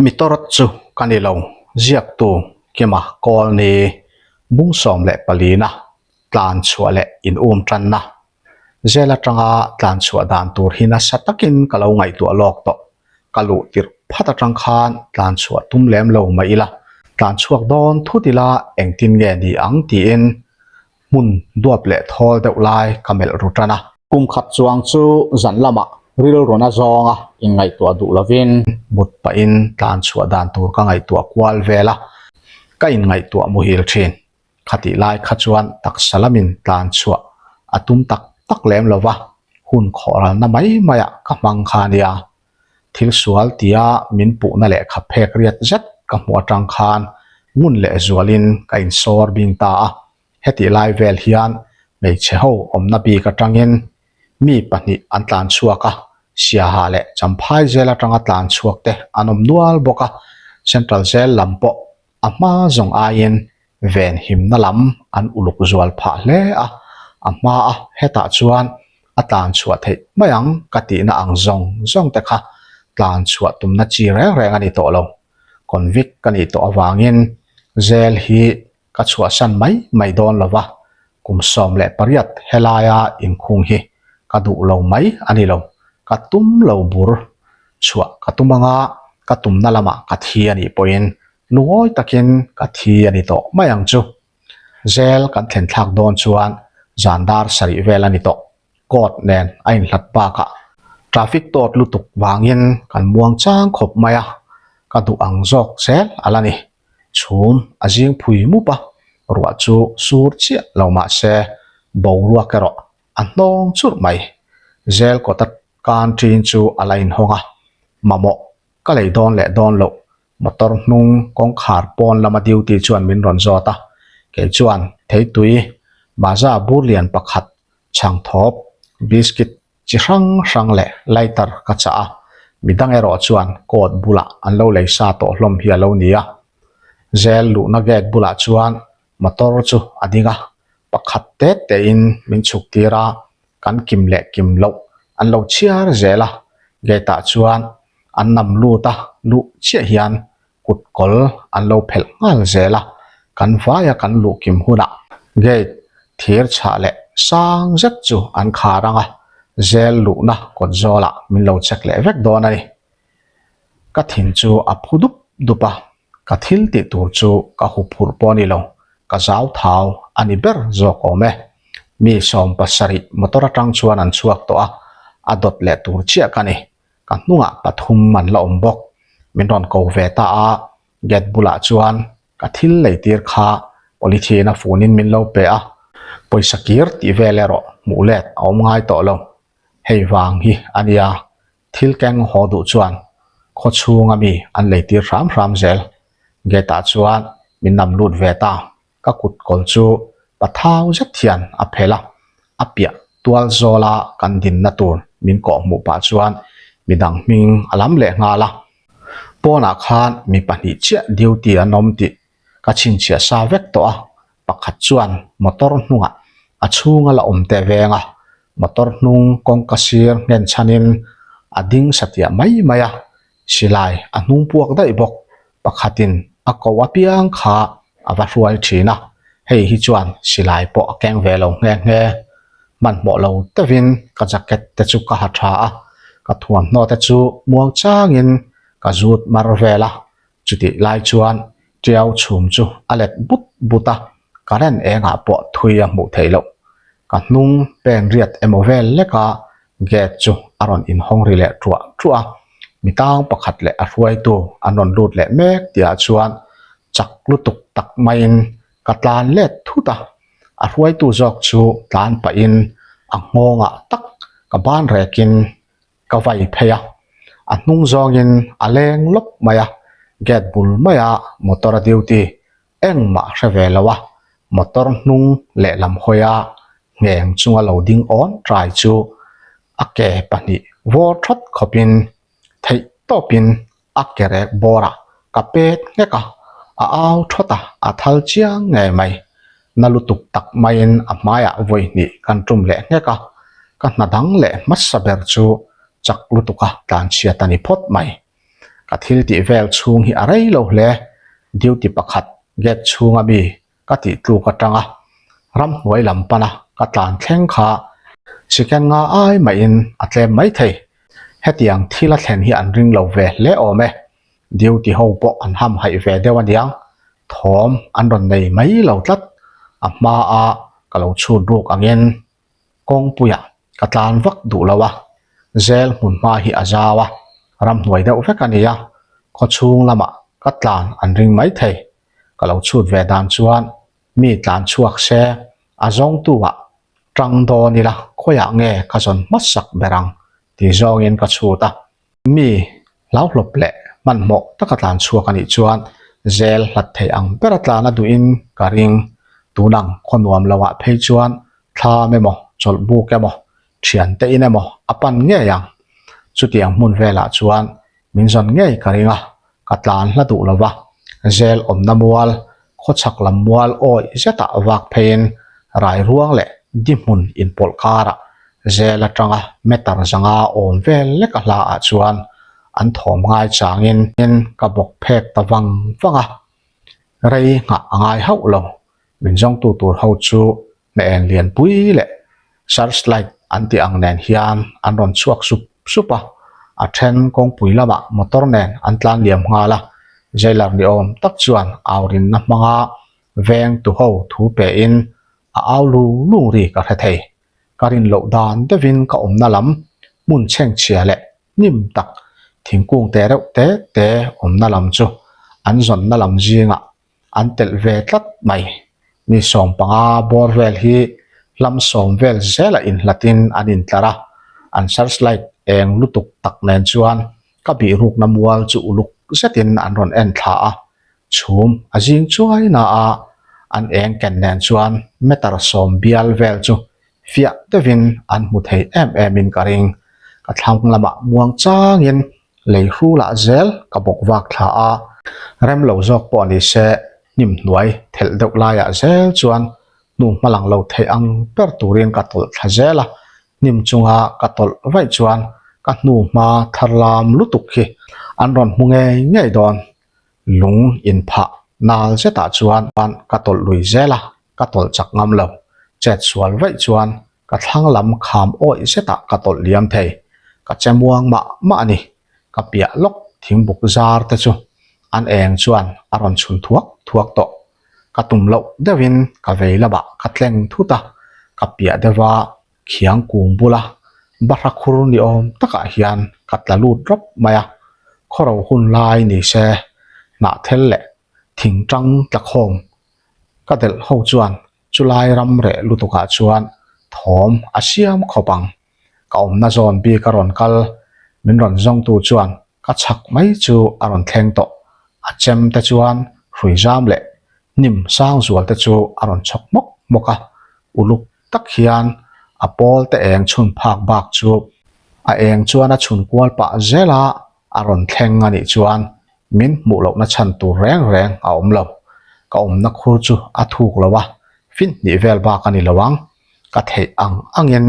Mi tawrh chu ka ni lo, ziaktu Kima Kawlni bung 14 na tlan chhuah leh in um tanna. Zel atanga tlan chhuah dan tur hi nasa takin ka lo ngaihtuah lawk tawh. Ka luh tirh phat atang khan tlan chhuah tum lem lo mah ila, tlan chhuak dawn thut ila engtin nge ni ang tiin hmun duap leh thawl deuh lai ka melh ru tan a. Kum khat chuang chu zan lamah rilruna zawnga inngaihtuah duh lovin mut pahin tlan chhuah dan tur ka ngaihtuah kual vel a, ka inngaihtuah muhil thin. Khatih lai kha chuan taksa lamin tlan chhuah a tum tak tak lem lo va, hun khawhralna mai maiah ka hmang kha a nia. Thil sual tia min puhna lehkha phek riat zet ka hmuh atang khan ngun leh zualin ka insawr bing ta a. Hetih lai vel hian hmeichhe ho awmna bik atangin mi pahnih an tlan chhuak a, Siaha leh Champhai zel atanga tlan chhuak te an awm nual bawk a, Central Jail lam pawh a hma zawng aiin ven himna lam an uluk zual phah hle a, a hma a hetah chuan a tlan chhuah theih mai ang ka tihna ang zawng zawng te kha tlan chhuah tumna chi reng reng a ni tawh lo. Convict ka nih tawh avangin jail hi ka chhuahsan mai mai dawn lo va, kum 18 helaia inkhung hi ka duh lo mai a ni lo, ka tum lo bur chhuah ka tum anga ka tumna lamah ka thi a nih pawhin lungawi takin ka thi a ni tawh mai ang chu. Zel kan thlen thlak dawn chuan zan dar sarih vel a ni tawh. Court nen a inhlat bakah traffic tawt lutuk vangin kan muang chang khawp mai a, ka duh ang zawk zel a la ni. Chhum a zing phui mup a, ruah chu sur chiah lo mah se boruak erawh a hnawng churh mai. Zel kawta kan ṭin chu a la inhawng a, mamawh ka lei dawn leh dawn loh motor hnung kawngkhar pawn lama duty chuan min rawn zawt a, kei chuan theitui Maaza bur lian pakhat chhangthawp biscuit chi hrang hrang leh lighter ka chah a, midang erawh chuan coat bulah an lo lei sa tawh hlawm hi a lo ni a. Zel luhna gate bulah chuan motor chu a ding a, pakhat tet tein min chhuk tir a, kan kim leh kim loh an lo chhiar zel a, gate ah chuan an nam lut a, luh chiah hian kut kawl an lo phelh nghal zel a, kan vaia kan luh kim hunah gate thir chhah leh sang zet chu an khar ang a, zel luhna kawt zawlah min lo check leh vek dawn a ni. Ka thin chu a phu dup dup a, ka thil tih tur chu ka huphurh pawh a ni lo, ka zau thau a ni ber zawk awm e. Mi 70 motor atang chuan an chhuak tawh a, a dawt leh tur chiah ka ni. Ka hnungah pathum an la awm bawk. Min rawn ko ve ta a, gate bulah chuan ka thil lei tir kha polythene a funin min lo pe a, pawisa kir tih vel erawh hmuh let a awm ngai tawh lo. Hei vang hi a nia, thil keng haw duh chuan khaw chhunga mi an lei tir hram hram zel. Gate ah chuan min nam lut ve ta. Ka kut kawl chu pathau zet hian a phelh a, a piah tual zawla kan dinna tur min kawh hmuh pah chuan midang hming a lam leh nghal a. Pawnah khan mi pahnih chiah duty an awm tih ka chhinchhiah sa vek tawh a, pakhat chuan motor hnungah a chhunga la awm teh veng a, motor hnung kawngka sir nghen chhanin a ding satiah mai mai a, silai a hnung puak daih bawk. Pakhatin a ko apiang kha a va hruai thin a, hei hi chuan silai pawh a keng ve lo nghe nghe. Hmanhmawh lo deuhin ka jacket te chu ka ha tha a, ka thuamhnaw te chu muang changin ka zut mar vel a, chutih lai chuan tiau chhum chu a let but but a, current engah pawh thui a hmuh theih loh. Ka hnung pen riat emaw vel lek a, gate chu a rawn inhawng ri leh truah truah a, mi tang pakhat leh a hruaitu an rawn lut leh mek tihah chuan chak lutuk tak maiin ka tlan let thut a, a hruaitu zawk chu tlan pahin a nghawngah tak ka ban rekin ka vai phei a, a hnung zawngin a leng lawp mai a, gate bul maia motor a duty Engmah hre ve lo a, motor hnung lehlam hawia ngheng chunga lo ding awn trai chu a ke pahnih vawr thawt khawpin theih tawpin a ke rek bawrah ka pet nghek a, a au thawt a, a thal chiang ngei mai. Na lutuk tak maiin a hmaiah vawi hnih kan tum leh nghek a, ka hna dang leh hmasa ber chu chak lutuka tlanchhiat a ni phawt mai. Ka thil tih vel chhung hi a rei lo hle. Duty pakhat gate chhunga mi ka tih tluk atanga ramhnuai lam pana ka tlan thleng kha second nga ai mahin a tlem mai thei. Hetiang thil a thlen hi an ring lo ve hle awm e. Duty ho pawh an hamhaih ve deuh aniang, thawm an rawn nei mai lo tlat. A hma a ka lo chhut ruk angin kawngpuiah ka tlan vak duh lo a, zel hmun hma hi a zau a, ramhnuai deuh vek a ni a, khawchhung lamah ka tlan an ring mai thei. Ka lo chhut ve dan chuan mi tlan chhuak se a zawngtu ah tang dawn ila khawiah nge ka zawn hmasak ber ang tih zawngin ka chhut a. Mi hlauhlawp leh hmanhmawh taka tlan chhuak a nih chuan zel hlat thei ang bera tlan a duhin ka ring. Tunang khaw nuam lo ah phei chuan thlam emaw chawlh buk emaw thiante in emaw a pan ngei ang. Chutiang hmun velah chuan min zawn ngei ka ring a, ka tlan hla duh lo va, zel awmna mual, khawchhak lam mual awih zetah vak pheiin rai ruang leh di hmun inpawlh karah zel atanga meter zanga awm vel lek a hla ah chuan an thawm ngai changin ka bawk phek ta vang vang a, rei nghah a ngai hauh lo, min zawngtu tur ho chu hmeh lianpui leh searchlight an tih ang nen hian an rawn chhuak sup sup a, a then kawngpui lamah motor nen an tlan liam nghal a, jailer ni awm tak chuan au rinna hmanga veng tu ho thu pe in a au lung lung ri ka hre thei. Ka rin loh dan deuhin ka awmna lam hmun chhengchhia leh hnim tak thingkung te reuh te te awmna lam chu an zawnna lam zingah an telh ve tlat mai. Mi 15 bawr vel hi hlam sawm vel zela inhlatin an intlar a, an searchlight eng lutuk tak nen chuan ka bihrukna mual chu uluk zetin an rawn en thla a, chhum a zing chuai na a, an eng ken nen chuan meter sawm bial vel chu fiah deuhin an hmu thei em em in ka ring. Ka thlang lamah muang changin Lei hrulah zel ka bawk vak thla a, rem lo zawk pawh ni se hnim hnuai thelh deuh laiah zel chuan hnu hma lang lo theih ang ber turin ka tawlh thla zel a, hnim chunga ka tawlh vaih chuan ka hnu hma thar lam lutuk hi an rawn hmu ngei ngei dawn. Lung inphah nal zetah chuan ka tawlh lui zel a, ka tawlh chak ngam lo. Chet sual vaih chuan Ka thlang lam kham awih zetah ka tawlh liam thei. Ka che muang mah mah a ni. Ka piah lawk thingbuk zar te chu an eng chuan a rawn chhun thuak thuak tawh. Ka tum loh deuhin ka vei lamah ka tleng thut a, ka piah deuha khiang kung bula bahra khur ni awm takah hian ka tla lut rawp mai a. Khawro hun lai ni se hnahthel leh thingtang tlakhawm ka delh ho chuan Chulai ram reh lutukah chuan thawm a siam khawp ang. Ka awmna zawn bik a rawn kal, min rawn zawngtu chuan ka chhak mai chu a rawn thleng tawh. A chem te chuan hrui zam leh hnim sang zual te chu a rawn chhawk hmawk hmawk a, uluk tak hian a pawl te eng chhun phak bak chu a eng chuan a chhun kual pah zel a, a rawn thleng a nih chuan Min hmuh lohna chhan tur reng reng a awm lo. Ka awmna khur chu a thuk lo a, fin hnih vel bak a ni lo ang. Ka theih ang angin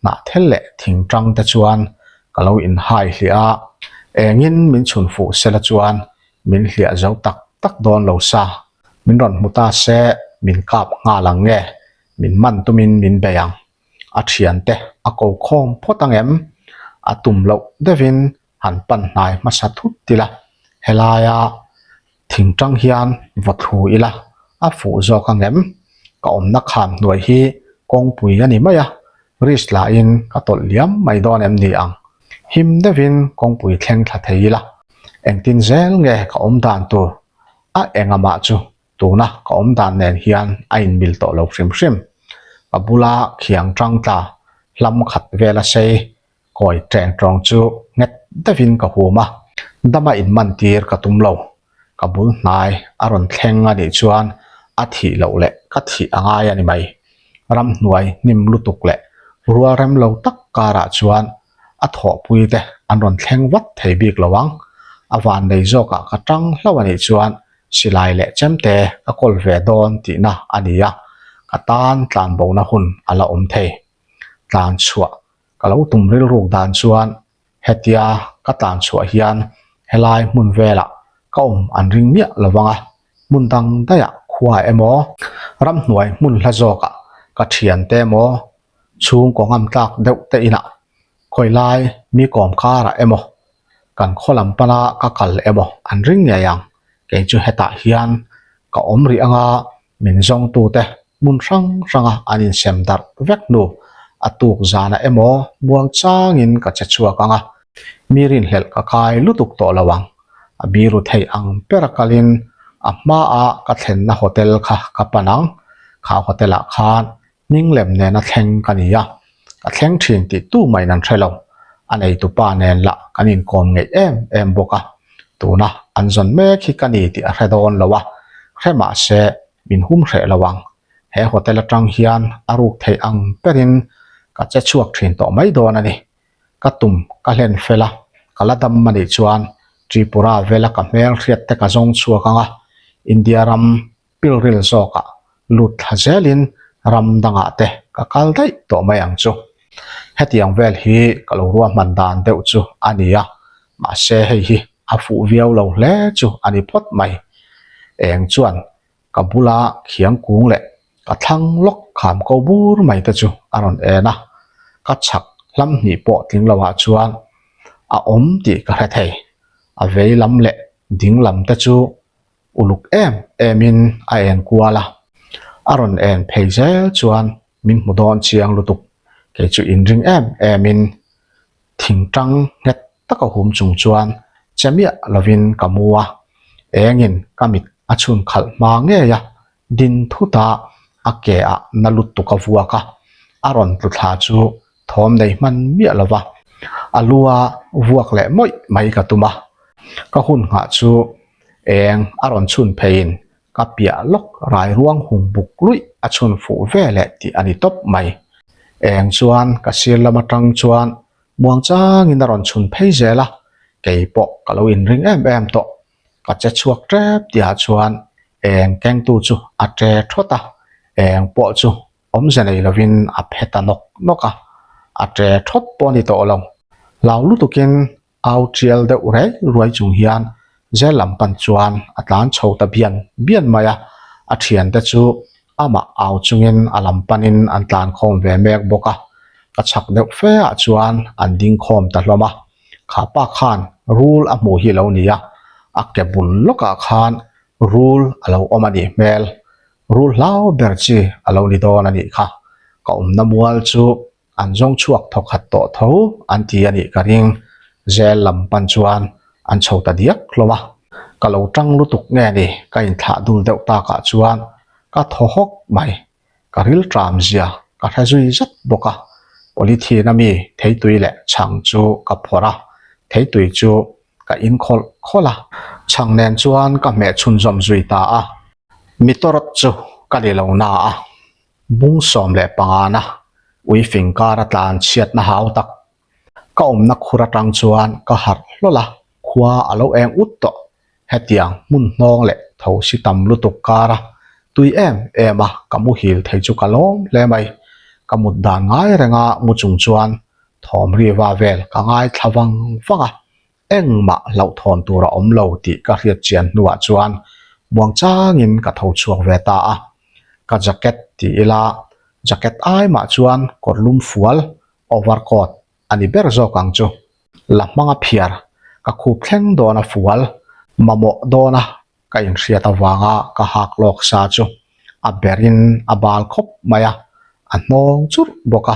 hnahthel leh thingtang te chuan ka lo inhai hliah a, engin min chhun fuh sela chuan min hliah zo tak tak dawn lo sa. Min rawn hmu ta se min kap nghal ang nge, min man tumin min bei ang. A thiante a ko khawm phawt ang em? A tum loh deuhin han pan hnai hmasa thut ila, helaia thingtang hian vaw thlu ila a fuh zawk ang em? Ka awmna kham hnuai hi kawngpui a ni mai a, risk lahin ka tawlh liam mai dawn em ni ang? Him deuhin kawngpui thleng thla thei ila, engtin zel nge ka awm dan tur? A engamah chu tuna ka awm dan nen hian a inmil tawh lo hrim hrim. Ka bula khiang tang tla hlam khat vela sei Kawi ṭeng ṭawng chu nghet deuhin ka hum a, dama inman tir ka tum lo. Ka bul hnai a rawn thleng a nih chuan a thih loh leh ka thih a ngai a ni mai. Ramhnuai hnim lutuk leh rual rem lo tak karah chuan a thawhpui te an rawn thleng vat thei bik lo ang. A vannei zawkah ka ṭang hlauh a nih chuan silai leh chemte ka kawl ve dawn tihna a ni a, ka tan tlanbona hun a la awm thei. Tlan chhuah Ka lo tum rilruk dan chuan hetia ka tlan chhuah hian Helai hmun velah ka awm an ring miah lo vang a, hmun dang daihah khua emaw, ramhnuai hmun hla zawkah ka thiante emaw, chhungkaw ngam tlak deuh te inah khawi lai mi kawm karah emaw, kan khaw lam pana ka kal emaw an ring ngei ang. Kei chu hetah hian ka awm rih anga min zawngtute hmun hrang hranga an insem darh vek hnu a tuk zanah emaw muang changin ka che chhuak ang a, mi rinhlelh ka kai lutuk tawh lo ang. A biru theih ang ber a kalin a hmaa ka thlenna hotel kha ka pan ang. Kha hotel ah khan hming lem nena thleng ka ni a, ka thleng thin tih tu mahin an hre lo. A neitupa nen lah kan inkawm ngeih em em bawk a, tuna an zawn mek hi ka ni tih a hre dawn lo a, hre mahse min hum hreh lo ang. He hotel atang hian a ruk theih ang berin ka che chhuak thin tawh mai dawn a ni. Ka tum ka hlen fel a, ka la dam a nih chuan Tripura vela ka hmel hriat te ka zawng chhuak ang a, India ram pilril zawkah lut thla zelin ram dangah te ka kal daih tawh mai ang chu. Hetiang vel hi ka lo ruahman dan deuh chu a ni a, mahse hei hi a fuh viau lo hle chu a ni phawt mai. Eng chuan ka bula khiang kung leh ka thlang lawk kham ko bur mai te chu a rawn en a, ka chhak hlam hnih pawh tling lo ah chuan a awm tih ka hre thei. A vei lam leh ding lam te chu uluk em em in a en kual a, a rawn en phei zel chuan min hmu dawn chiang lutuk, kei chu inring em em in thingtang nghet taka hum chung chuan che miah lovin ka mu a, engin ka mit a chhun khalh hma ngei a, din thut a, a ke ah na lutuk a vuak a, a rawn tlu thla chu thawm nei hman miah lova, a lu a vuak leh mawih mai ka tum a, ka hun nghah chu eng a rawn chhun pheiin ka piah lawk rai ruang hung buk luih a chhun fuh ve leh tih a ni tawp mai. Eng chuan ka sir lam atang chuan muang changin a rawn chhun phei zel a, kei pawh ka lo inring em em tawh. Ka che chhuak tep tihah chuan eng kengtu chu a che thawt a, eng pawh chu awmze nei lovin a phe ta nawk nawk a, a che thawt pawh a ni tawh lo. Hlau lutukin au tial deuh rei ruai chung hian zel lam pan chuan a tlan chho ta bian bian mai a, a thiante chu amah au chungin a lam panin an tlan khawm ve mek bawk a, ka chhak deuh fe ah chuan an ding khawm ta hlawm a, kha pa khan rul a hmuh hi a lo ni a, a ke bul lawkah khan rul a lo awm a nih hmel, rul hlau ber chi a lo ni dawn a nih kha, ka awmna mual chu An zawng chhuak thawk khat tawh tho an ti a nih ka ring. Zel lam pan chuan an chho ta diak hlawm a. Ka lo tang lutuk nge ni ka inthlah dul deuh takah chuan ka thaw hawk mai. Ka ril tram zia ka hre zui zat bawk a. Polythene a mi theitui leh chhang chu ka phawrh a, theitui chu ka in khawlh khawlh a. Chhang nen chuan ka hmeh chhunzawm zui ta a. Mitawrawt chu ka ni lo na a. Bung 15 na ui fing kar a tlan chhiatna hau tak. Ka awmna khur atang chuan ka harh hlawl a, khua a lo eng ut tawh. Hetiang hmun hnawng leh tho si tam lutuk kar a tui em em a, ka muhil thei chu ka lawm hle mai. Ka mut dan ngai renga mu chung chuan thawm riva vel ka ngaithla vang vang a, Engmah hlauhthawn tur a awm lo tih ka hriat chian hnuah chuan muang changin ka tho chhuak ve ta a. Ka jacket ti ila, jacket ai mah chuan kawr lum fual, overcoat, a ni ber zawk ang chu. La hmanga phiar, ka khup thleng dawn a fual, mamawh dawn a ka inhriat avanga ka hak lawk sa chu a berin a bal khawp mai a, a hnawng churh bawk a,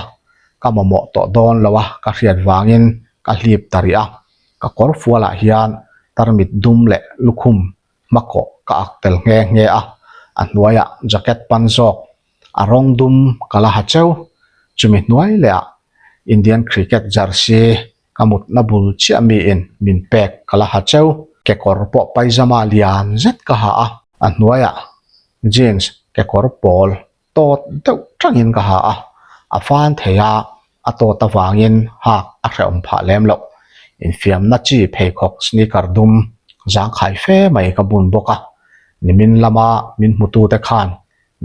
ka mamawh tawh dawn lo a ka hriat vangin ka hlip ta rih a, ka kawr fualah hian tarmit dum leh lukhum hmakawh ka ak tel nghe nghe a, a hnuaiah jacket pan zawk a rawng dum ka la ha cheu, chumi hnuai lehah Indian cricket jersey Ka mutna bul chiah miin min pek ka la ha cheu. Kekawr pawh paijama lian zet ka ha a, a hnuaiah jeans kekawr pawl tawt deuh tangin ka ha a, a fan thei a, a tawt avangin hak a hrehawm phah lem loh. Infiamna chi pheikhawk sneaker dum zangkhai fe mai ka bun bawk a, nimin lama min hmutute khan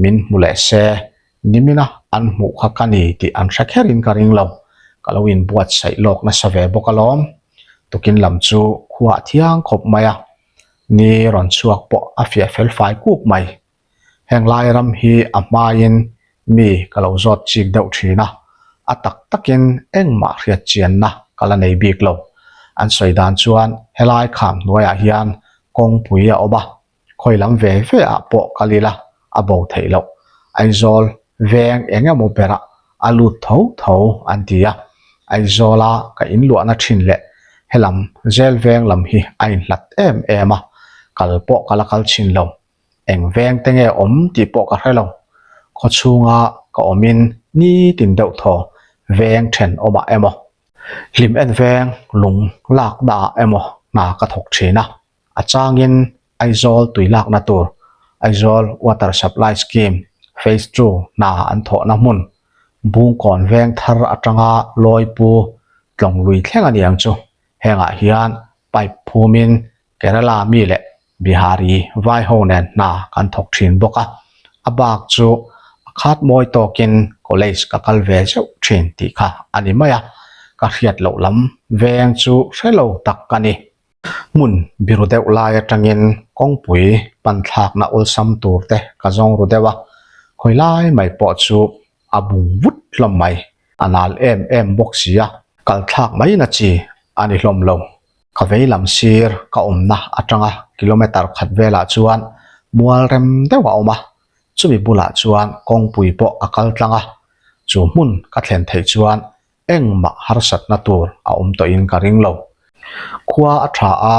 min hmu leh se Nimina an hmuh kha ka ni tih an hre kherin ka ring lo. Ka lo inbuatsaih lawk nasa ve bawk alawm. Tukin lam chu khua. Khua a thiang khawp mai a, ni rawn chhuak pawh a fiah fel fai kuk mai. Heng lai ram hi a hmaiin mi ka lo zawt chik deuh thin a, a tak takin engmah hriat chianna ka la nei bik lo. An sawi dan chuan helai kham hnuaiah hian kawngpui a awm a, khawi lam ve ve ah pawh kal ila a bo theih loh. Aizawl veng eng emaw berah a lut tho tho an ti a, Aizawla ka inluahna thin leh helam zel veng lam hi a inhlat em em a, kal pawh ka la kal chhin lo. Eng veng te nge awm tih pawh ka hre lo. Khaw chhunga ka awmin nitin deuh thaw veng thenawmah emaw, hlim en veng lung laknaah emaw hna ka thawk thin a. A changin Aizawl tui lakna tur Aizawl Water Supply Scheme Phase Two hna an thawhna hmun Bungkawn veng thar atanga Lawipu tlawng lui thleng a ni ang chu. Hengah hian pipe phumin Kerala mi leh Bihari vai ho nen hna kan thawk thin bawk a, a bak chu a khat mawi tawkin college ka kal ve zeuh thin tih kha a ni mai a, ka hriat loh lam veng chu hre lo tak ka ni. Hmun biru deuh lai atangin kawngpui pan thlakna awlsam tur te ka zawng ru deuh a, khawi lai mai pawh chu a bung vut hlawm mai, a nal em em bawk si a, kal thlak mai na chi a ni hlawm lo. Ka vei lam sir ka awmna atanga kilometer khat velah chuan mual rem deuh a awm a, chumi bulah chuan kawngpui pawh a kal tlang a, chu hmun ka thlen theih chuan engmah harsatna tur a awm tawhin ka ring lo. Khua a tha a,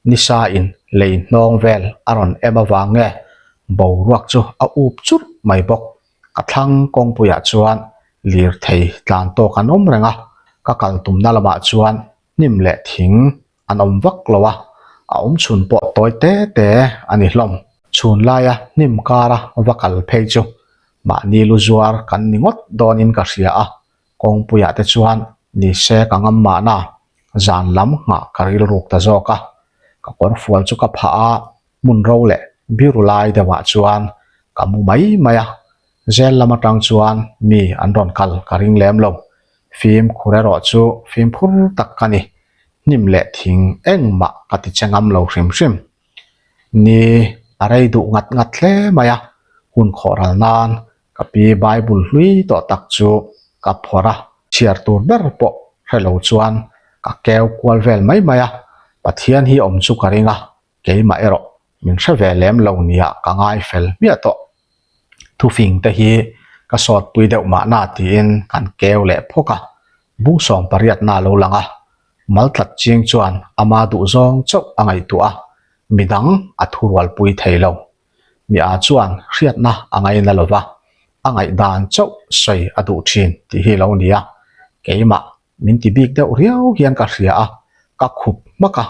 nisa in lei hnawng vel a rawn em avang nge boruak chu a up churh mai bawk. Ka thlang kawngpuiah chuan lirthei tlan tawk an awm reng a, ka kal tumna lamah chuan hnim leh thing an awm vak lo a, a awm chhun pawh tawi te te a ni hlawm. Chhun laia hnim kara va kal phei chu mahni lu zuar kan ni ngawt dawnin ka hria a, Kawngpuiah te chuan ni se ka ngam mahna, zan lam nghah ka rilruk ta zawk a. Ka kawrfual chu ka phah a, hmun ro leh biru lai deuhah chuan ka mu mai mai a. Zel lam atang chuan mi an rawn kal ka ring lem lo. Fimkhur erawh chu fimkhur tak ka ni. Hnim leh thing engmah ka ti che ngam lo hrim hrim. Ni a rei duh ngat ngat hle mai a, hun khawh ral nan Ka pi Bible hlui tawh tak chu ka phawrh a, chhiar tur ber pawh hre lo chuan ka keu kual vel mai mai a, Pathian hi awm chu ka ring a, keimah erawh min hre ve lem lo nia ka ngai fel hmiah tawh. Thufing te hi ka sawtpui deuh mahna tiin kan keu leh phawk a, bungsawm pariatna a lo lang a, maltlat ching chuan ama duhzawng chauh a ngaihtuah a, midang a thurualpui thei lo. Mi a chuan hriatna a ngaina lo va, a ngaihdan chauh sawi a duh thin tih hi lo ni a, keimah min ti bik deuh riau hian ka hria a, ka khup hmak a,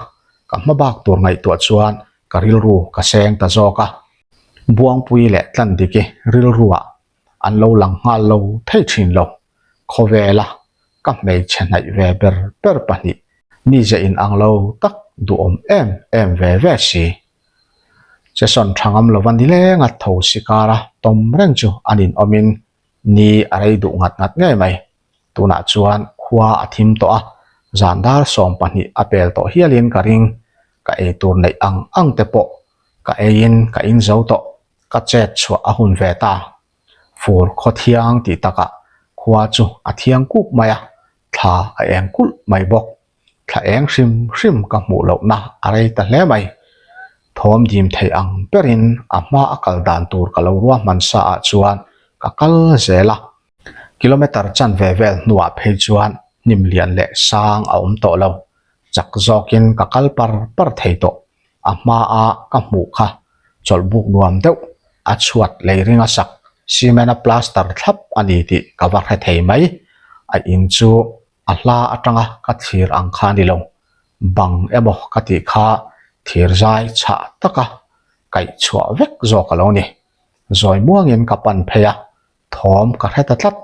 ka hma bak tur ngaihtuah chuan ka rilru ka seng ta zawk a, Buangpui leh Tlandiki rilruah an lo lang nghal lo thei thin lo, khawvela ka hmeichhe hnaih ve ber ber pahnih mize inang lo tak duhawm em em ve ve si. Jason tha ngam lova nileng a tho sikar a tawm reng chu an in awmin ni a rei duh ngat ngat ngei mai. Tunah chuan khua a thim tawh a, zan dar 12 a pel tawh hialin ka ring. Ka ei tur neih ang ang te pawh ka eiin ka in zo tawh, ka chet chhuah a hun ve ta. Fur khaw thiang tih takah khua chu a thiang kuk mai a, thla a eng kulh mai bawk. Thla eng hrim hrim ka hmuh lohna a rei ta hle mai. Thawm dim theih ang berin a hma a kal dan tur ka lo ruahman sa ah chuan ka kal zel a. Kilometer chanve vel hnuah phei chuan hnim lian leh sang a awm tawh lo. Chak zawkin ka kal par par thei tawh. A hma a ka hmuh kha chawlhbuk nuam deuh a chhuat lei ring a sak cement a plaster thlap a ni tih ka va hre thei mai. A in chu A hla atanga ka thlir ang kha a ni lo. Bang emaw ka tih kha thir zai chhah taka kaih chhuah vek zawk a lo ni. Zawi muangin ka pan phei a, thawm ka hre ta tlat.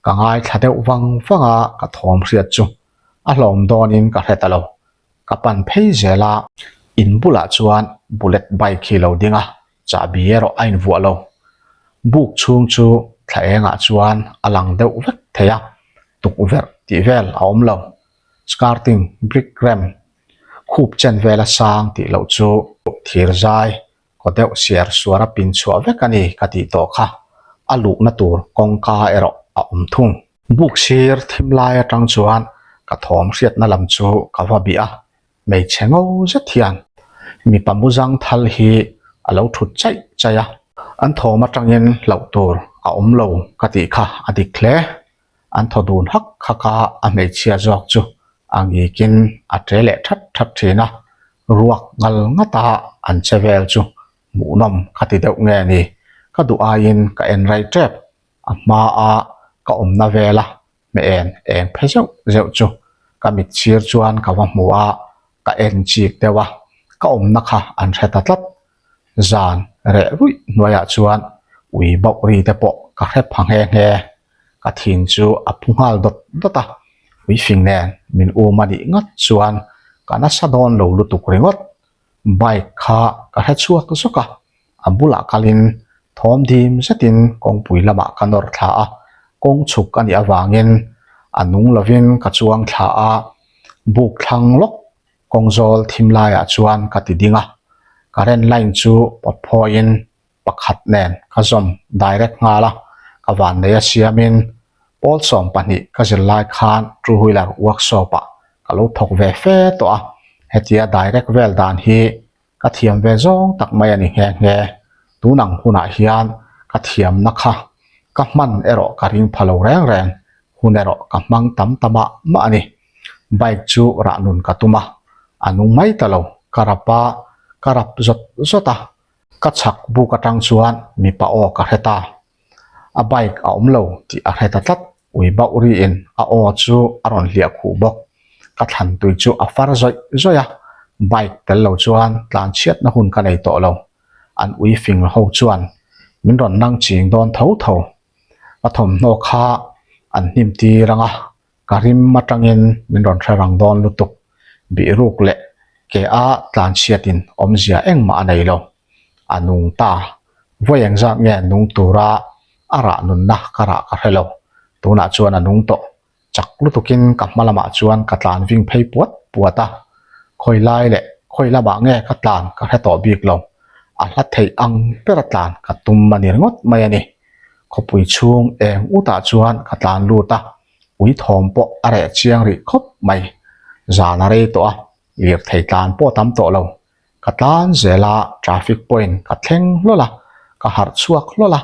Ka ngaithla deuh vang vang a, ka thawm hriat chu a hlawm dawnin ka hre ta lo. Ka pan phei zel a, in bulah chuan bullet bike hi lo ding a, chahbi erawh a invuah lo. Buk chhung chu thla engah chuan a lang deuh vek thei a, tukverh tih vel a awm lo. Skirting brick rem. Khup chen vela sang tih loh chu thir zai kaw deuh siar suar a pin chhuah vek a ni ka tih tawh kha a luhna tur kawngka erawh a awm thung. Buk sir thim lai atang chuan ka thawm hriatna lam chu ka va bih a, hmeichhe ngo zet hian mipa muzang thal hi a lo thut chaih chaih a. An thawm atangin hlauh tur a awm lo ka tih kha a dik hle. An thaw dun hak hak a, a hmeichhia zawk chu a ngikin a ṭe leh ṭhat ṭhat ṭhin a, ruak ngal ngata an che vel chu hmuhnawm ka ti deuh nge ni, ka duh aiin ka en rei ṭep, a hmaa ka awmna vela hme en eng phe zeuh zeuh chu ka mit chhir chuan ka va hmu a, ka en chik deuh a, ka awmna kha an hre ta tlat. Zan reh ruih hnuaiah chuan ui bauh ri te pawh ka hre pha nghe nghe. Ka thin chu a phu nghal dawt dawt a, ui fing nen min um a nih ngat chuan ka nasa dawn lo lutuk ringawt. Bike kha ka hre chhuak zawk a, a bulah kalin thawm dim zetin kawngpui lamah ka nawr thla a, kawng chhuk a nih avangin a nung lovin ka chuang thla a, buk thlang lawk kawng zawl thim laiah chuan ka ti ding a, current line chu pawt phawiin pakhat nen ka zawm direct nghal a, ka vanneia siamin pawl 12 ka zir lai khan two wheeler workshop ah ka lo thawk ve fe tawh a, hetia direct vel dan hi ka thiam ve zawng tak mai a ni nghe nghe. Tun ang hunah hian ka thiamna kha ka hman erawh ka ring pha lo reng reng, hun erawh ka hmang tam ta mah mah a ni. Bike chu rah nun ka tum a, a nung mai ta lo, ka rap a, ka rap zawt zawt a, Ka chhak buk atang chuan mipa aw ka hre ta. A bike a awm lo tih a hre ta tlat, ui bauh riin a aw chu a rawn hliah khuh bawk. Ka thlan tui chu a far zawih zawih a, bike tel lo chuan tlan chhiatna hun ka nei tawh lo. An ui fing ho chuan min rawn nang ching dawn tho tho. Ka thawmhnaw kha an hnim tir ang a, Ka rim atangin min rawn hre rang dawn lutuk. Bihruk leh ke a tlanchhiatin awmzia engmah a nei lo. A nung ta. Vawi engzat nge nung tura a rah nunna ka rah ka hre lo. Tunah chuan a nung tawh. Chak lutukin ka hma lamah chuan ka tlan ving phei puat puat a. Khawi lai leh khawi lamah nge ka tlan ka hre tawh bik lo. A hla theih ang bera tlan ka tum a ni ringawt mai a ni. Khawpui chhung eng utah chuan ka tlan lut a. Ui thawm pawh a reh chiang rih khawp mai. Zan a rei tawh a, lirthei tlan pawh tam tawh lo. Ka tlan zel a, traffic point ka thleng hlawl a, ka harh chhuak hlawl a,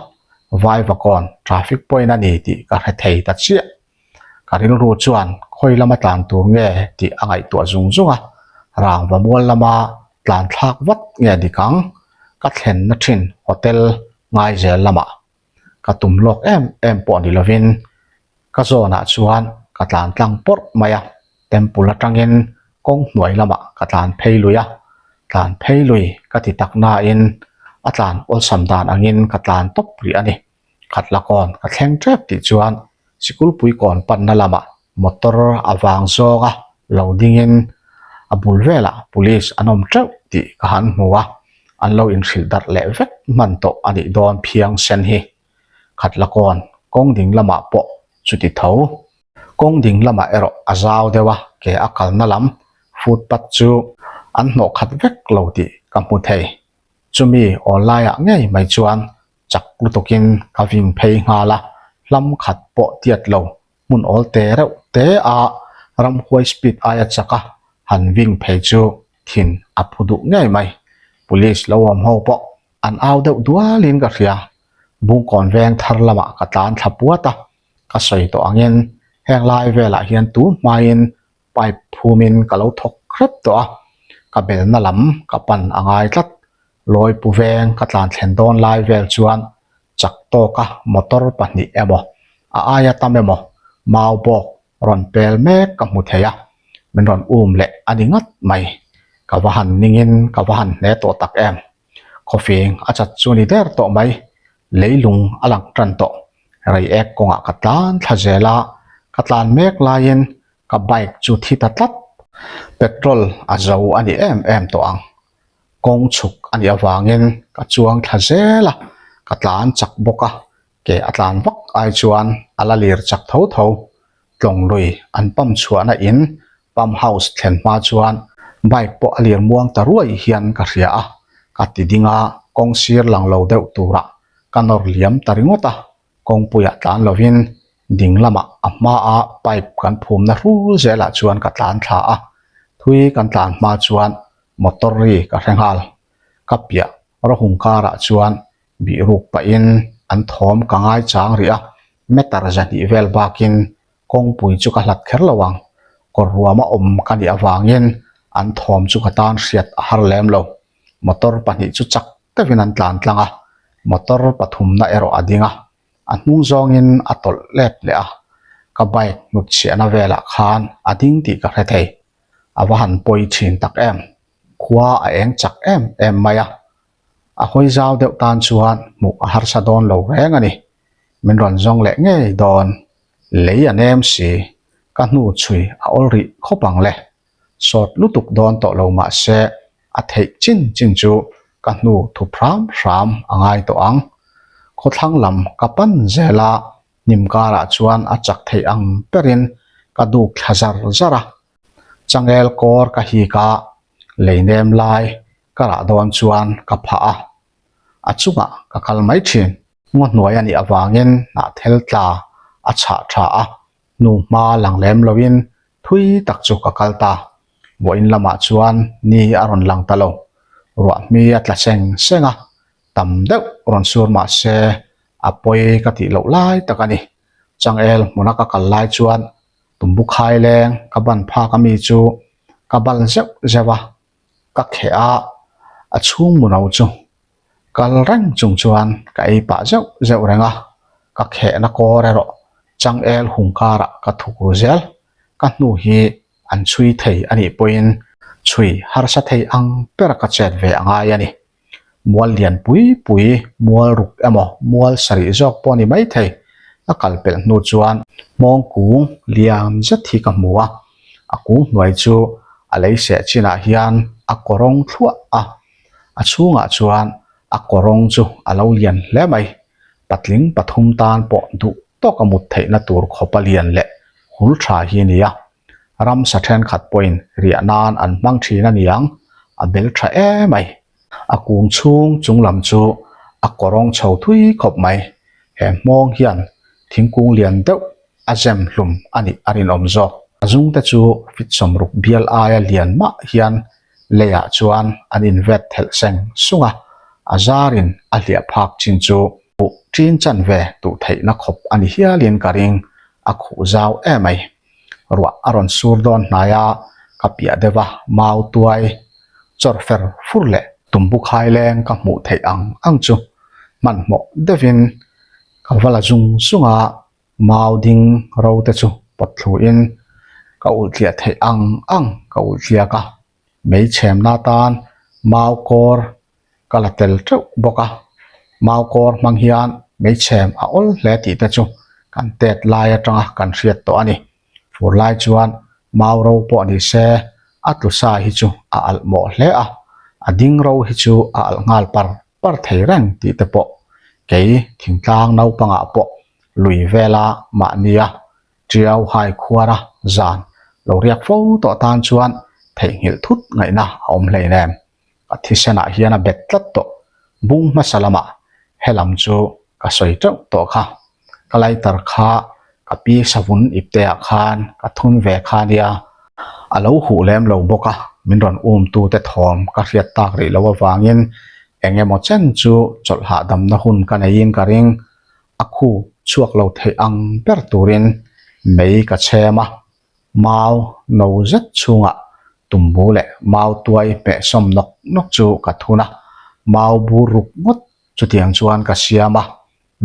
Vaivakawn traffic point a ni tih ka hre thei ta chiah. Ka rilru chuan khawi lama tlan tur nge tih a ngaihtuah zung zung a, rangva mual lama tlan thlak vat nge dik ang, ka thlenna thin hotel ngaizel lamah Ka tum lawk em em pawh ni lovin ka zawnah chuan ka tlan tlang pawrh mai a, temple atangin kawng hnuai lamah ka tlan phei lui a, tlan phei lui ka ti tak nain a tlan awlsam dan angin ka tlan tawp rih a ni. Khatlakawn ka thleng tep tih chuan sikulpui kawn panna lamah motor a vang zawnga lo dingin a bul velah police an awm teuh tih ka han hmu a, an lo inhrilh darh leh vek hman tawh a nih dawn phiang sen hi. Khatlakawn kawng ding lamah pawh chuti tho. Kawng ding lamah erawh a zau deuh a, ke a kalna lam footpath chu an hnawh khat vek lo tih ka hmu thei. Chumi awl laiah ngei mai chuan chak lutukin ka ving phei nghal a, hlam khat pawh tiat lo hmun awl te reuh te a ramhuai speed aia chak a han ving phei chu thin a phu duh ngei mai. Police lo awm ho pawh an au deuh dualin ka hria. Bungkawn veng thar lamah ka tlan thla puat a, ka sawi tawh angin heng lai velah hian tun hmain pipe phumin ka lo thawk hrep tawh a, ka belna lam ka pan a ngai tlat. Lawipu veng ka tlan thlen dawn lai vel chuan chak tawka motor pahnih emaw a aia tam emaw mau bawk rawn pel mek ka hmu thei a, min rawn um leh a ni ngat mai. Ka va han ningin ka va han hne tawh tak em. Khawfing a chat chu ni der tawh mai, leilung a lang tan tawh. Reiek kawngah ka tlan thla zel a, ka tlan mek laiin ka bike chu thi ta tlat. Petrol a zo a ni em em tawh ang. Kawng chhuk a nih avangin ka chuang thla zel a, ka tlan chak bawk a, ke a tlan vak ai chuan a la lir chak tho tho. Tlawng lui an pump chhuahna in pump house thlen hma chuan. Bike pawh a lir muang ta ruai hian ka hria a, ka ti ding a, kawng sir lang lo deuh turah ka nawr liam ta ringawt a, kawngpuiah tlan lovin ding lamah a hmaa pipe kan phumna hrul zelah chuan ka tlan thla a, thui kan tlan hma chuan motor ri ka hre nghal. Ka piah rawhung karah chuan bih ruk pahin an thawm ka ngai chang rih a, meter zahnih vel bakin kawngpui chu ka hlat kher lo ang. Kawr ruama awm ka nih avangin an thawm chu ka tan hriat a har lem lo. Motor pahnih chu chak deuhin an tlan tlang a, motor pathumna erawh a ding a, a hnung zawngin a tawlh let leh a, ka bike hnutchhiahna velah khan a ding tih ka hre thei. A va han pawi thin tak em! Khua a eng chak em em mai a, a hawi zau deuh tan chuan hmuh a harsa dawn lo reng a ni. Min rawn zawng leh ngei dawn, lei a nem si, ka hnu chhui a awl rih khawp ang le. Sawt lutuk dawn tawh lo mah se a theih chin chin chu ka hnu thup hram hram a ngai tawh ang. Khawthlang lam ka pan zel a, hnim karah chuan a chak theih ang berin ka duk thla zar zar a. Changel kawr ka hik a, lei nem lai ka rah dawn chuan ka phah a, a chungah ka kal mai thin. Ngaw hnuai a nih avangin hnahthel tla a chhah tha a, hnu hma lang lem loin thui tak chu ka kal ta. Vawiin lamah chuan ni a rawn lang ta lo. Ruah hmi a tla seng seng a, tam deuh rawn sur mah se a pawi ka tih loh lai tak a ni. Changel hmuna ka kal lai chuan tumbu khai leng ka ban phak ami chu ka bal zeuh zeuh a, ka kheh a, a chhung muno chu kal reng chung chuan ka ei pah zeuh zeuh reng a, ka khehna kawr erawh changel hung karah ka thuk ru zel, ka hnu hi an chhui thei a nih pawhin chhui harsa thei ang bera ka chet ve a ngai a ni. Mual lian pui pui, mual ruk emaw mual sarih zawk pawh a ni maithei. A kal pelh hnu chuan hmawng kung lian zet hi ka hmu a, a kung hnuai chu a lei seh chinah hian a kawrawng thluah a, a chhungah chuan a kawrawng chu a lo lian hle mai. Patling pathum tan pawh duh tawk a mut theihna tur khawpa lian leh hul tha hi a ni a. Ramsa thenkhat pawhin riah nan an hmang thin a niang, a bel tha em mai. A kung chhung chung lam chu a kawrawng chho thui khawp mai. He hmawng hian thingkung lian deuh a zem hlum a nih a rinawm zawk. A zungte chu fit sawmruk bial aia lian mah hian leiah chuan an invet thelh seng sung a, a zarin a hliah phak chin chu huh ṭin chan ve duh theihna khawp a ni hialin ka ring, a khuh zau em mai. Ruah a rawn sur dawn hnai a, ka piah deuh a, mau tuai chawr fer fur leh tumbu khai leng ka hmuh theih ang ang chu hmanhmawh deuhin ka va la zung zung a, mau ding ro te chu pawt thluin ka ulh tliah theih ang ang ka ulh tliak a, mei chhemna atan mau kawr ka la tel teuh bawk a, mau kawr hmang hian hmeichhem a awl hle tih te chu kan tet lai atanga kan hriat tawh a ni. Fur lai chuan mau ro pawh ni se a tlu sa hi chu a alh mawh hle a, a ding ro hi chu a alh nghal par par thei reng tih te pawh kei thingtlang naupangah pawh lui vela mahnia Tiau hai khuara zan lo riak fo tawh tan chuan theihnghilh thut ngaihna a awm hleinem. A thisenah hian a bet tlat tawh. Bung hmasa lamah helam chu ka sawi teuh tawh kha. Ka lighter kha ka pi savun ipteah khan ka thun ve kha nia. A lo huh lem lo bawk a, min rawn um tute thawm ka hriat tak rih loh avangin eng emaw chen chu chawlh hahdamna hun ka neiin ka ring. A khu chhuak lo theih ang ber turin mei ka chhem a. Mau no zet chhungah tumbu leh mau tuai hmeh sawm nawk nawk chu ka thun a, mau bur ruk ngawt chutiang chuan ka siam a,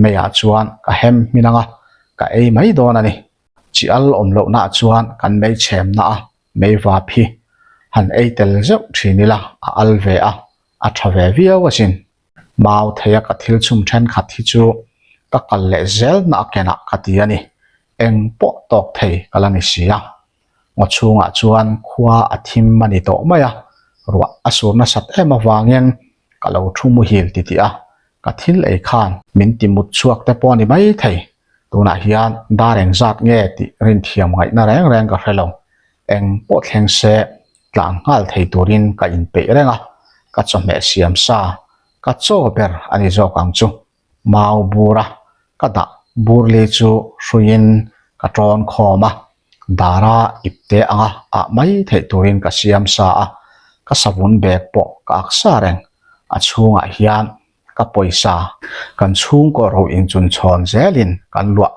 meiah chuan ka hem hmin ang a, ka ei mai dawn a ni. Chi al awm lohnaah chuan kan mei chhemna a mei vap hi han ei tel zeuh thin ila a al ve a, a tha ve viau asin. Mau theia ka thil chhum thenkhat hi chu ka kal leh zel na a kenah ka ti a ni. Eng pawh tawk thei ka la ni si a. Ngaw chhungah chuan khua a thim a ni tawh mai a, ruah a sur nasat em avangin ka lo thu muhil titih a, ka thil ei khan min ti mut chhuak te pawh a ni mai thei. Tunah hian dar engzat nge tih rinthiam ngaihna reng reng ka hre lo. Eng pawh thleng se. Tlan nghal thei turin ka inpeih reng a, ka chawhmeh siam sa ka chaw ber a ni zawk ang chu. Mau bura ka dah burli chu hruiin ka tawn khawm a, dara ipte anga ah mai theih turin ka siam sa a, ka savun bag pawh ka ak sa reng. A chhungah hian ka pawisa kan chhungkaw ro inchunchhawn zelin kan luah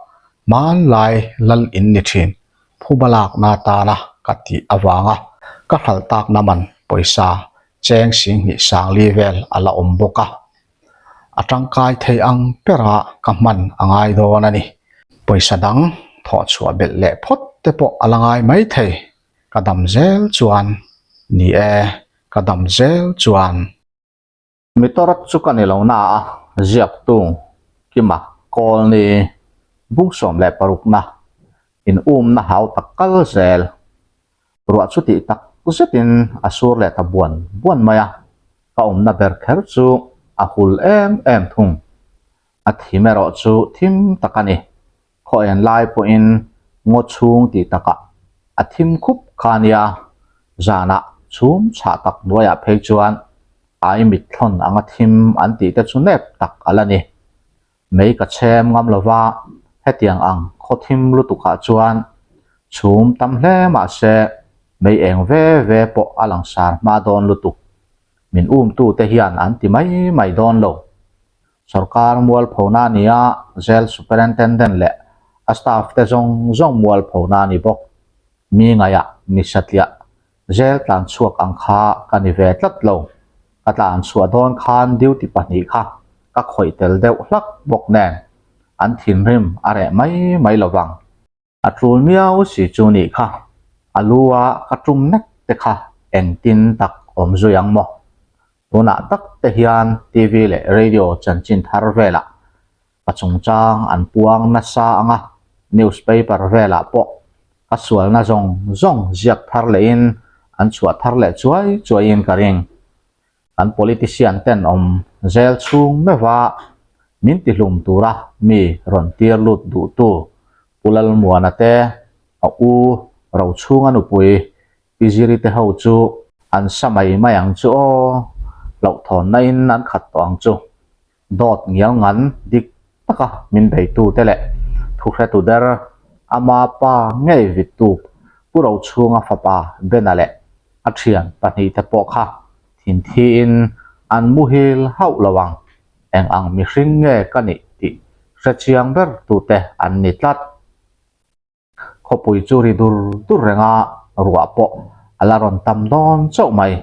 hmanlai lal in ni thin. Phuba lakna atana ka tih avanga ka hralh takna man pawisa cheng singhnih sangli vel a la awm bawk a, a tangkai thei ang bera ka hman a ngai dawn a ni. Pawisa dang thawh chhuah belh leh phawt te pawh a la ngai mai thei, ka dam zel chuan ni e, ka dam zel chuan. Mi tawrh chu ka ni lo na a, ziaktu Kima Kawlni bung 16 na in umna hau tak kal zel. Ruah chu tih tak zetin a sur leh ta buan buan mai a, ka awmna ber kher chu a hul em em thung. A thim erawh chu thim tak a ni. Khaw en lai pawhin ngaw chhung tih takah a thim khup kha a nia, zanah chhum chhah tak hnuaiah phei chuan ai mit thlawn anga thim an tih te chu nep tak a la ni. Mei ka chhem ngam lova hetiang ang khaw thim lutukah chuan chhum tam hle mah se mei eng ve ve pawh a langsar hma dawn lutuk. Min umtute hian an ti mai mai dawn lo. Sorkar mualphona a ni a, Jail Superintendent leh a staff te zawng zawng mualphona a ni bawk. Mi ngaihah mi satliah jail tlan chhuak ang kha ka ni ve tlat lo. Ka tlan chhuah dawn khan duty pahnih kha ka khawih tel deuh hlak bawk nen an thinrim a reh mai mai lovang. A tul miau si chu nih kha, a lu a ka tum nek te kha engtin tak awm zui ang maw? Tunah tak te hian TV leh radio chanchin thar velah ka chungchang an puang nasa ang a, newspaper velah pawh ka sualna zawng zawng ziak thar lehin an chhuah thar leh chuai chuaiin ka ring. Kan politician ten awm zel chhung meuha min tihlum tura mi rawn tir lut duhtu Pu Lalmuana te, a u Rochhunga nupui Pi Ziri te ho chu an sa mai mai ang chu aw, hlauhthawnna in an khat tawh ang chu. Dawt ngial ngan dik taka min beitute leh thuhretu der ama pa ngei vittu Pu Rochhunga fapa Bena leh a thian pahnihte pawh kha thinthiin an muhil hauh lo ang, eng ang mihring nge ka nih tih hrechiang ber tute an ni tlat. Khawpui chu ri dur dur reng a, ruah pawh a la rawn tam dawn chauh mai.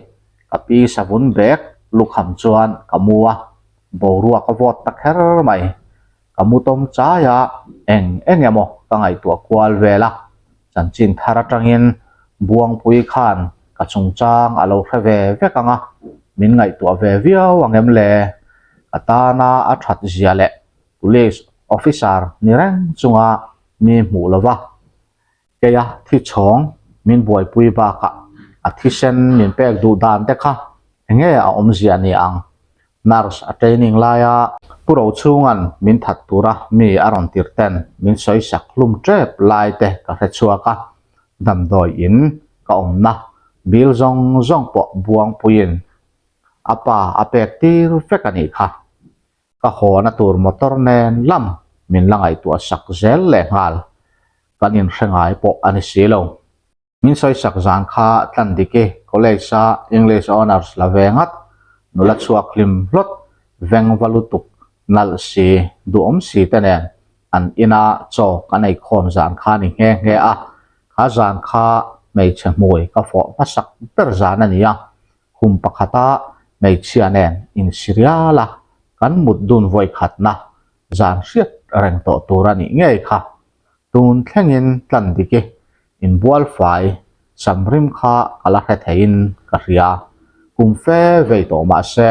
Ka pi savun bag lukham chuan ka mu a, boruak a vawt ta kher mai. Ka mu tawm chai a, eng eng emaw ka ngaihtuah kual vel a, chanchin thar atangin Buangpui khan ka chungchang a lo hre ve vek ang a, min ngaihtuah ve viau ang em le? Ka tana a that zia leh Police officer ni reng chunga mi hmuh lova keia thi chhawng min buaipui bakah a thisen min pek duh dan te kha enge a awmzia ni ang. Nurse a training laia Pu Rochhunga'n min that tura mi a rawn tir ten min sawisak hlum tep lai te ka hre chhuak a, damdawi in ka awmna bill zawng zawng pawh Buangpuiin a pa a pek tir vek a nih kha. Ka hawna tur motor nen lam min la ngaihtuah sak zel leh nghal. Kan inhre ngai pawh a ni si lo. Min sawisak zan kha Tlandiki College-a English Honours la ve ngat, nula chhuak hlim hlawt, veng va lutuk, nalh si, duhawm si te nen an ina chaw kan eikhawm zan kha ni nghe nghe a. Kha zan kha hmeichhe hmui ka fawh hmasak ber zan a ni a, Kum pakhata hmeichhia nen insirial a kan mut dun vawi khatna zan hriat reng tawh tur a nih ngei kha. Tun thlengin tlan dik i inbual fai sam rim kha ka la hre theiin ka hria. Kum fe vei tawh mah se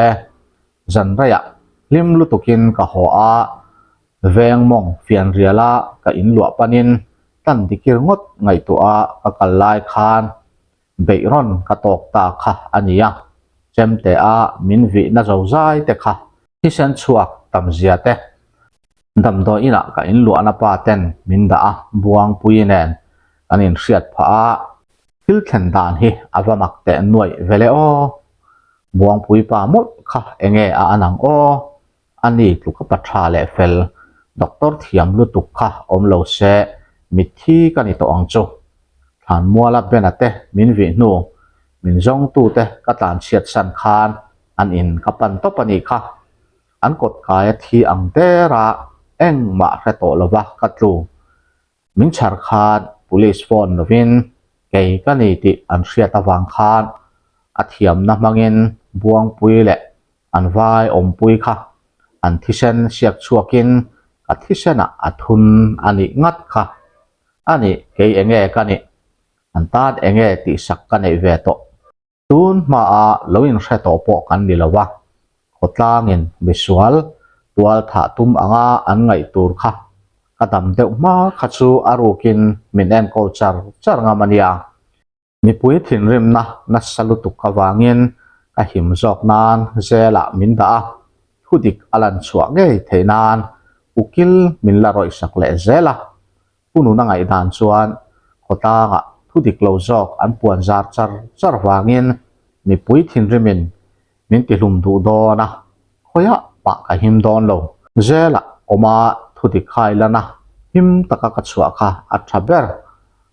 zan reiah hlim lutukin ka haw a, veng mawng fianriala ka inluah panin tlan dikir ngawt ngaihtuah a ka kal lai khan Beih rawn ka tawk ta kha a nia, chemte a min vihna zo zai te kha thisen chhuak tam zia te, damdawi inah ka inluahna pa ten min dah a, Buangpui nen kan inhriat phah a. Thil thlen dan hi a va mak teh nuaih ve le aw. Buangpui pa mawlh kha enge a an ang aw. A ni tluka pa tha leh fel, doctor thiam lutuk kha awm lo se mitthi ka ni tawh ang chu. Thlanmuala Bena te min vih hnu, min zawngtute ka tlanchhiat san khan an in ka pan tawp a nih kha. An kawt kaia thi ang dera engmah hre tawh lova ka tlu. Min chhar khan police phone lovin kei ka ni tih an hriat avang khan a thiamna hmangin Buangpui leh an vai awmpui kha an thisen siak chhuakin ka thisenah a thun a nih ngat kha. A nih kei enge ka nih? An tan enge tihsak ka neih ve tawh? Tun hmaah lo inhre tawh pawh kan ni lo a, khawtlangin misual tual thah tum anga an ngaih tur kha ka dam deuh hma kha chu a rukin min enkawl char char ngam a nia. Mipui thinrimna nasa lutuk avangin ka him zawk nan zelah min dah a, thudik a lan chhuah ngei theih nan ukil min la rawihsak leh zel a, Pu Nuna ngaihdan chuan khawtlangah thu dik lo zawk an puan zar char char vangin mipui thinrimin min tihlum duh dawn a, khawiah pah ka him dawn lo. Zelah awma thu dik khai lana him taka ka chhuah kha a tha ber.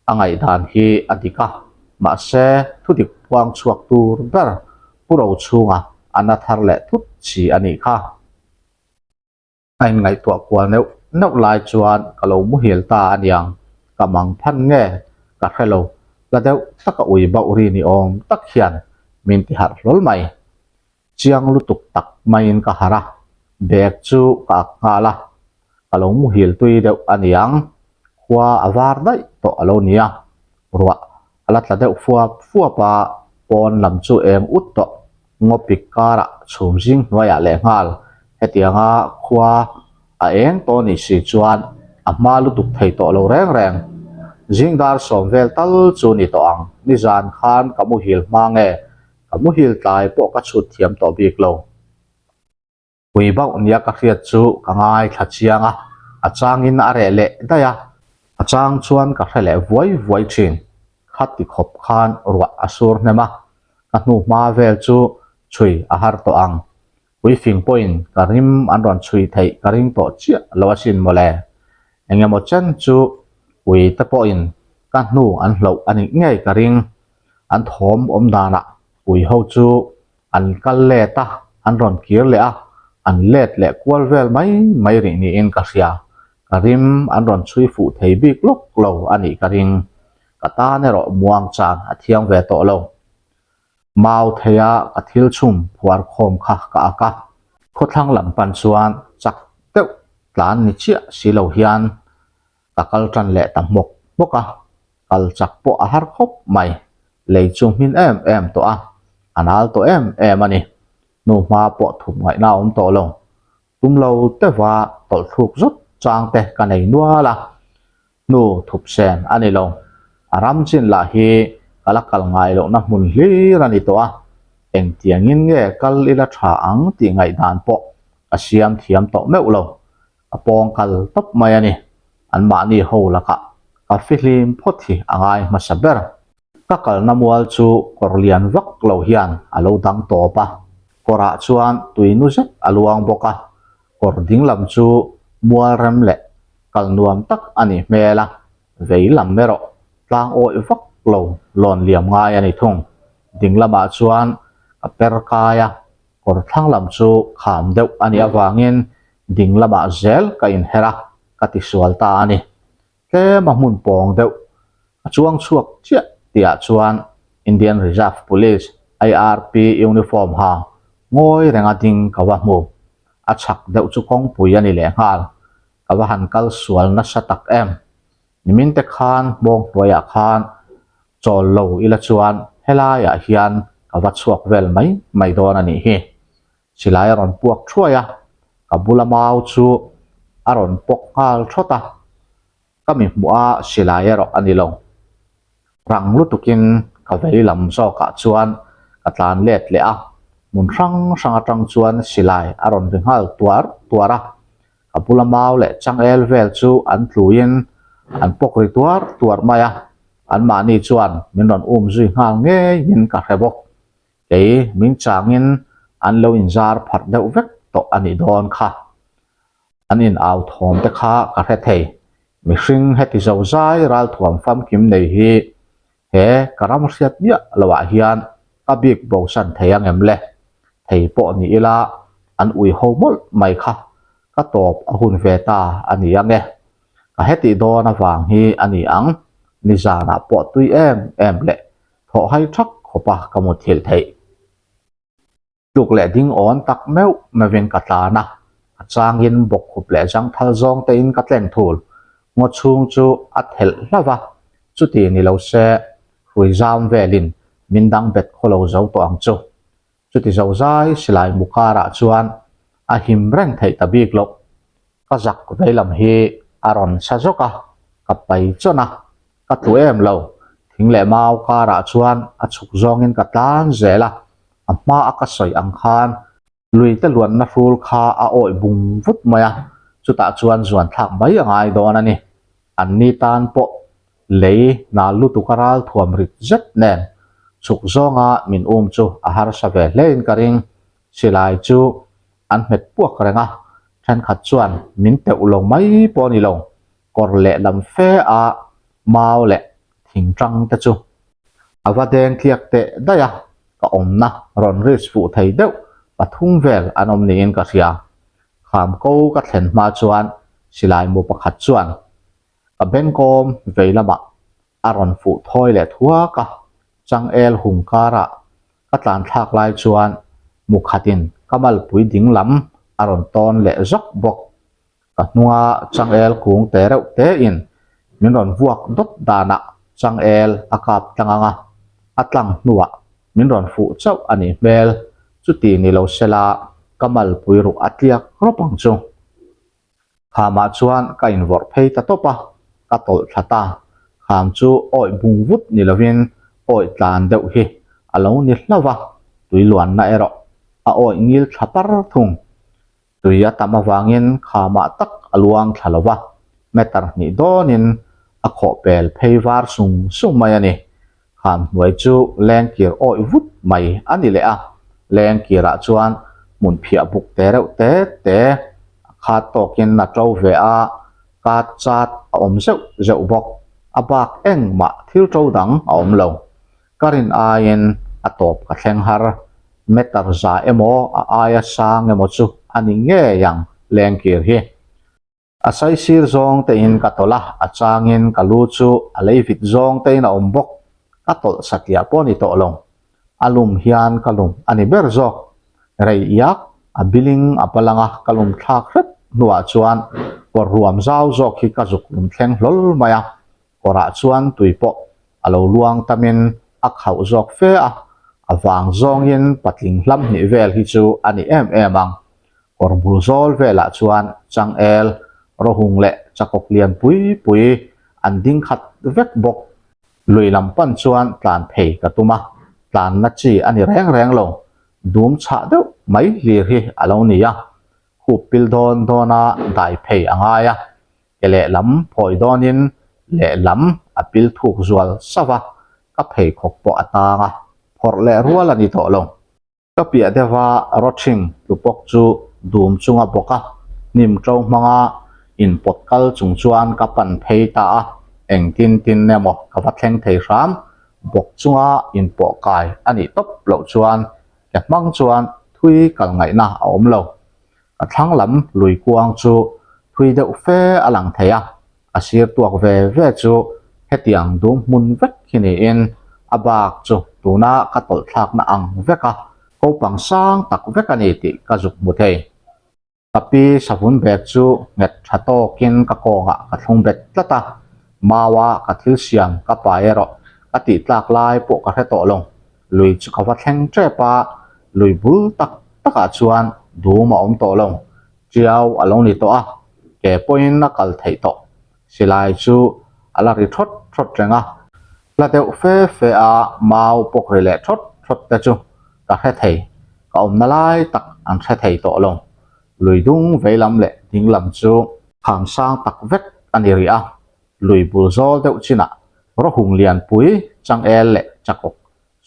A ngaihdan hi a dik a, mahse thu dik puang chhuak tur ber Pu Rochhunga a na thar leh thut chi a nih kha. A inngaihtuah kual neuh neuh lai chuan ka lo muhil ta a niang, ka mang phan nge ka hre lo, la deuh taka ui bauh ri ni awm tak hian min ti harh hlawl mai. Chiang lutuk tak maiin ka harh a, bag chu ka ak nghal a, ka lo muhil tui deuh a niang, khua a var daih tawh a lo nia, ruah a la tla deuh fuap fuap a, pawn lam chu eng ut tawh ngawpik karah chhum zing hnuaiah lehnghal hetianga khua a eng tawh ni si chuan a hma lutuk thei tawh lo reng reng. Zing dar sawm vel tal chu ni tawh ang, nizan khan ka muhil hma nge ka muhil tlai pawh ka chhut thiam tawh bik lo. Pui bauh nia ka hriat chu ka ngaithla chiang a, a changin a reh leh daih a, a chang chuan ka hre leh vuai vuai thin. Kha ti khawp khan ruah a sur hnem a, ka hnu hma vel chu chhui a har tawh ang. Puifing pawhin ka rim an rawn chhui theih ka ring tawh chiah lo asin mawle. Engemaw chen chu pui te pawhin ka hnu an hloh a nih ngei ka ring. An thawm awm danah pui ho chu An kal let a, an rawn kir leh a, an let leh kual vel mai mai rih niin ka hria. Ka rim an rawn chhui fuh thei bik lawk lo a nih ka ring. Ka tan erawh muang chan a thiang ve tawh lo. Mau theia ka thil chhum phuar khawm kha ka ak a. Khawthlang lam pan chuan chak deuh tlan ni chiah si lo hian ka kal tan leh ta hmawk hmawk a, kal chak pawh a har khawp mai, lei chu hmin em em tawh a, a nal tawh em em a ni, hnu hma pawh thup ngaihna a awm tawh lo, tum lo deuha tawlh thluk zawt chang te ka nei nual a, hnu thup sen a ni lo, a ram chin lah hi ka la kal ngai lohna hmun hlir a ni tawh a, engtiangin nge kal ila tha ang tih ngaihdan pawh ka siam thiam tawh meuh lo. A pawng kal tawp mai a ni. Anmahni ho lakah ka fihlim phawt hi a ngai hmasa ber. Ka kalna mual chu kawr lian vak lo hian a lo dang tawp a, kawrah chuan tui nu zet a luang bawk a, kawr ding lam chu mual rem leh kal nuam tak a nih hmel a, vei lam erawh tlang awih vak lo lawn liam ngai a ni thung. Ding lamah chuan ka per kai a, kawr thlang lam chu kham deuh a nih avangin ding lamah zel ka inher a, ka tisual ta a ni. Tlem a hmun pawng deuh a chuang chhuak chiah tihah chuan Indian Reserve Police, IRP, uniform ha ngawi renga ding ka va hmu. A chhak deuh chu kawngpui a ni lehnghal. Ka va han kal sual nasa tak em. Nimin te khan hmawng hnuaiah khan chawl lo ila chuan helaiah hian ka va chhuak vel mai mai dawn a nih hi. Silai a rawn puak thuai a, ka bula mau chu a rawn pawk nghal thawt a, ka mi hmuh a silai erawh a ni lo. Rang lutukin ka vei lam zawkah chuan ka tlan let leh a, hmun hrang hrang atang chuan silai a rawn ri nghal tuar tuar a, Ka bula mau leh changel vel chu an tluin an pawk ri tuar tuar mai a. Anmahni chuan min rawn um zui nghal ngeiin ka hre bawk. Kei min changin an lo inzar pharh deuh vek tawh a nih dawn kha. An in au thawm te kha ka hre thei. Mihring heti zo zai ralthuam famkim nei hi he ka ram hriat miah loah hian ka bik bosan thei ang em le? Thei pawh ni ila an ui ho mawlh mai kha ka tawp a hun ve ta a ni ang e. Ka hetih dawn avang hi a ni ang, nizanah pawh tui em em leh thawh hai thak khawpa ka muthilh theih. Tluk leh ding awn tak meuh meuhin ka tlan a, a changin bawkkhup leh zangthal zawng tein ka tleng thul. Ngaw chhung chu a thelh hlauh a, chuti ni lo se hrui zam velin min dang bet khaw lo zo tawh ang chu. Chuti zo zai silai mu karah chuan a him reng theih ta bik loh. Ka zak veilam hi a rawn sa zawk a, ka pai chawn a, Ka tlu em lo. Thing leh mau karah chuan a chhuk zawngin ka tlan zel a, a hma a ka sawi ang khan lui te luanna hrul kha a awih bung vut mai a, chutah chuan zuan thlak mai a ngai dawn a ni. An ni tan pawh lei nal lutuk a ral thuam rit zet nen chhuk zawnga min um chu a harsa ve hlein ka ring. Silai chu an hmet puak reng a, thenkhat chuan min teuh lo mai pawh a ni lo. Kawr leh lam fe a mau leh thing tang te chu a va deng tliak teh daih a, ka awmna rawn risk fuh thei deuh pathum vel an awm niin ka hria. Kham ko ka thlen hma chuan silai mu pakhat chuan ka bengkawm vei lamah a rawn fuh thawi leh thuak a, changel hung karah ka tlan thlak lai chuan mu khatin ka malpui ding lam a rawn tawn leh zawk bawk. Ka hnunga changel kung te reuh te in min rawn vuak dawt danah changel a kap tlang ang a, a tlang hnuah min rawn fuh chauh a nih hmel, chuti ni lo sela ka malpui ruh a tliak rawp ang chu. Khamah chuan ka invawrh phei ta tawp a, ka tawlh thla ta. Kham chu awih bung vut ni lovin awih tlan deuh hi a lo ni hlauh a, tui luanna erawh a awih ngil thla par thung. Tui a tam avangin khamah tak a luang thla lo va, meter hnih dawnin a khawh pel phei var sung sung mai a ni. Kham hnuai chu lengkir awih vut mai a ni leh a, lengkirah chuan hmun phiah buk te reuh te te a khat tawkin a to ve a, kat chat a awm zeuh zeuh bawk. A bak engmah thil to dang a awm lo. Ka rin aiin a tawp ka thleng har. Meter za emaw a aia sang emaw chu a ni ngei ang lengkir hi. A saisir zawng tein ka tawlh a, a changin ka lu chu a lei vit zawng tein a awm bawk. Ka tawlh satliah pawh a ni tawh lo. A lum hian ka lum a ni ber zawk. Rei iak, a biling a palang a, ka lum thlak hrep hnuah chuan kawr ruam zau zawk hi ka zuk lum thleng hlawl mai a. Kawrah chuan tui pawh a lo luang tamin a khauh zawk fe a, a vang zawngin patling hlam hnih vel hi chu a ni em em ang. Kawr bul zawl velah chuan changel, rawhung leh chakawk lian pui pui an ding khat vek bawk. Lui lam pan chuan tlan phei ka tum a, tlanna chi a ni reng reng lo, dum chhah deuh mai hlir hi a lo ni a, khup pil dawn dawna dai phei a ngai a, ke lehlam phawi dawnin lehlam a pil thuk zual sauh a, ka pheikhawk pawh a tang a, phawrh leh rual a ni tawh lo. Ka piah deuha rawthing tlupawk chu dum chunga bawk a, hnim to hmanga inpawt kal chung chuan ka pan phei ta a, engtin tin emaw ka va thleng thei hram, bawk chunga inpawh kai a nih tawp loh chuan ke hmang chuan thui kal ngaihna a awm lo. Ka thlang lam lui kuang chu thui deuh fe a lang thei a, a sir tuak ve ve chu hetiang dum hmun vek hi niin a bak chu tuna ka tawlh thlakna ang vek a, kopang sang tak vek a ni tih ka zuk hmu thei. Ka pi savun bag chu nghet tha tawkin ka kawngah ka thlung bet tlat a, maua ka thil siam ka pai erawh ka tih tlak lai pawh ka hre tawh lo. Lui chu ka va thleng tep a, lui bul tak takah chuan dum a awm tawh lo. Tiau a lo ni tawh a, ke pawhin a kal theih tawh. Silai chu a la ri thawt thawt reng a, hla deuh fe fe a mau pawk ri leh thawt thawt te chu ka hre thei, ka awmna lai tak an hre thei tawh lo. Lui dung vei lam leh ding lam chu kham sang tak vek a ni rih a, lui bul zawl deuh chinah. Rawhung lianpui changel leh chakawk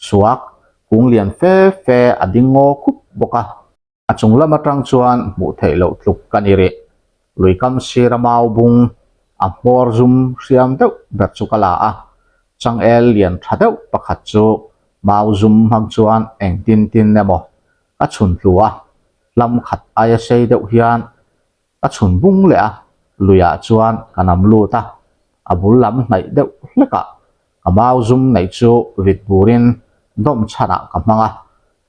suak kung lian fe fe a ding ngaw khup bawk a. A chung lam atang chuan hmuh theih loh tluk ka ni rih. Lui kam sira mau bung a hmawr zum hriam deuh ber chu ka la a, changel lian tha deuh pakhat chu mau zum hmang chuan engtin tin emaw ka chhun tlu a, hlam khat aia sei deuh hian Ka chhun bung leh a, luiah chuan ka nam lut a, a bul lam hnaih deuh hlekah ka mau zum neih chu vit burin dawm chhanah ka hmang a,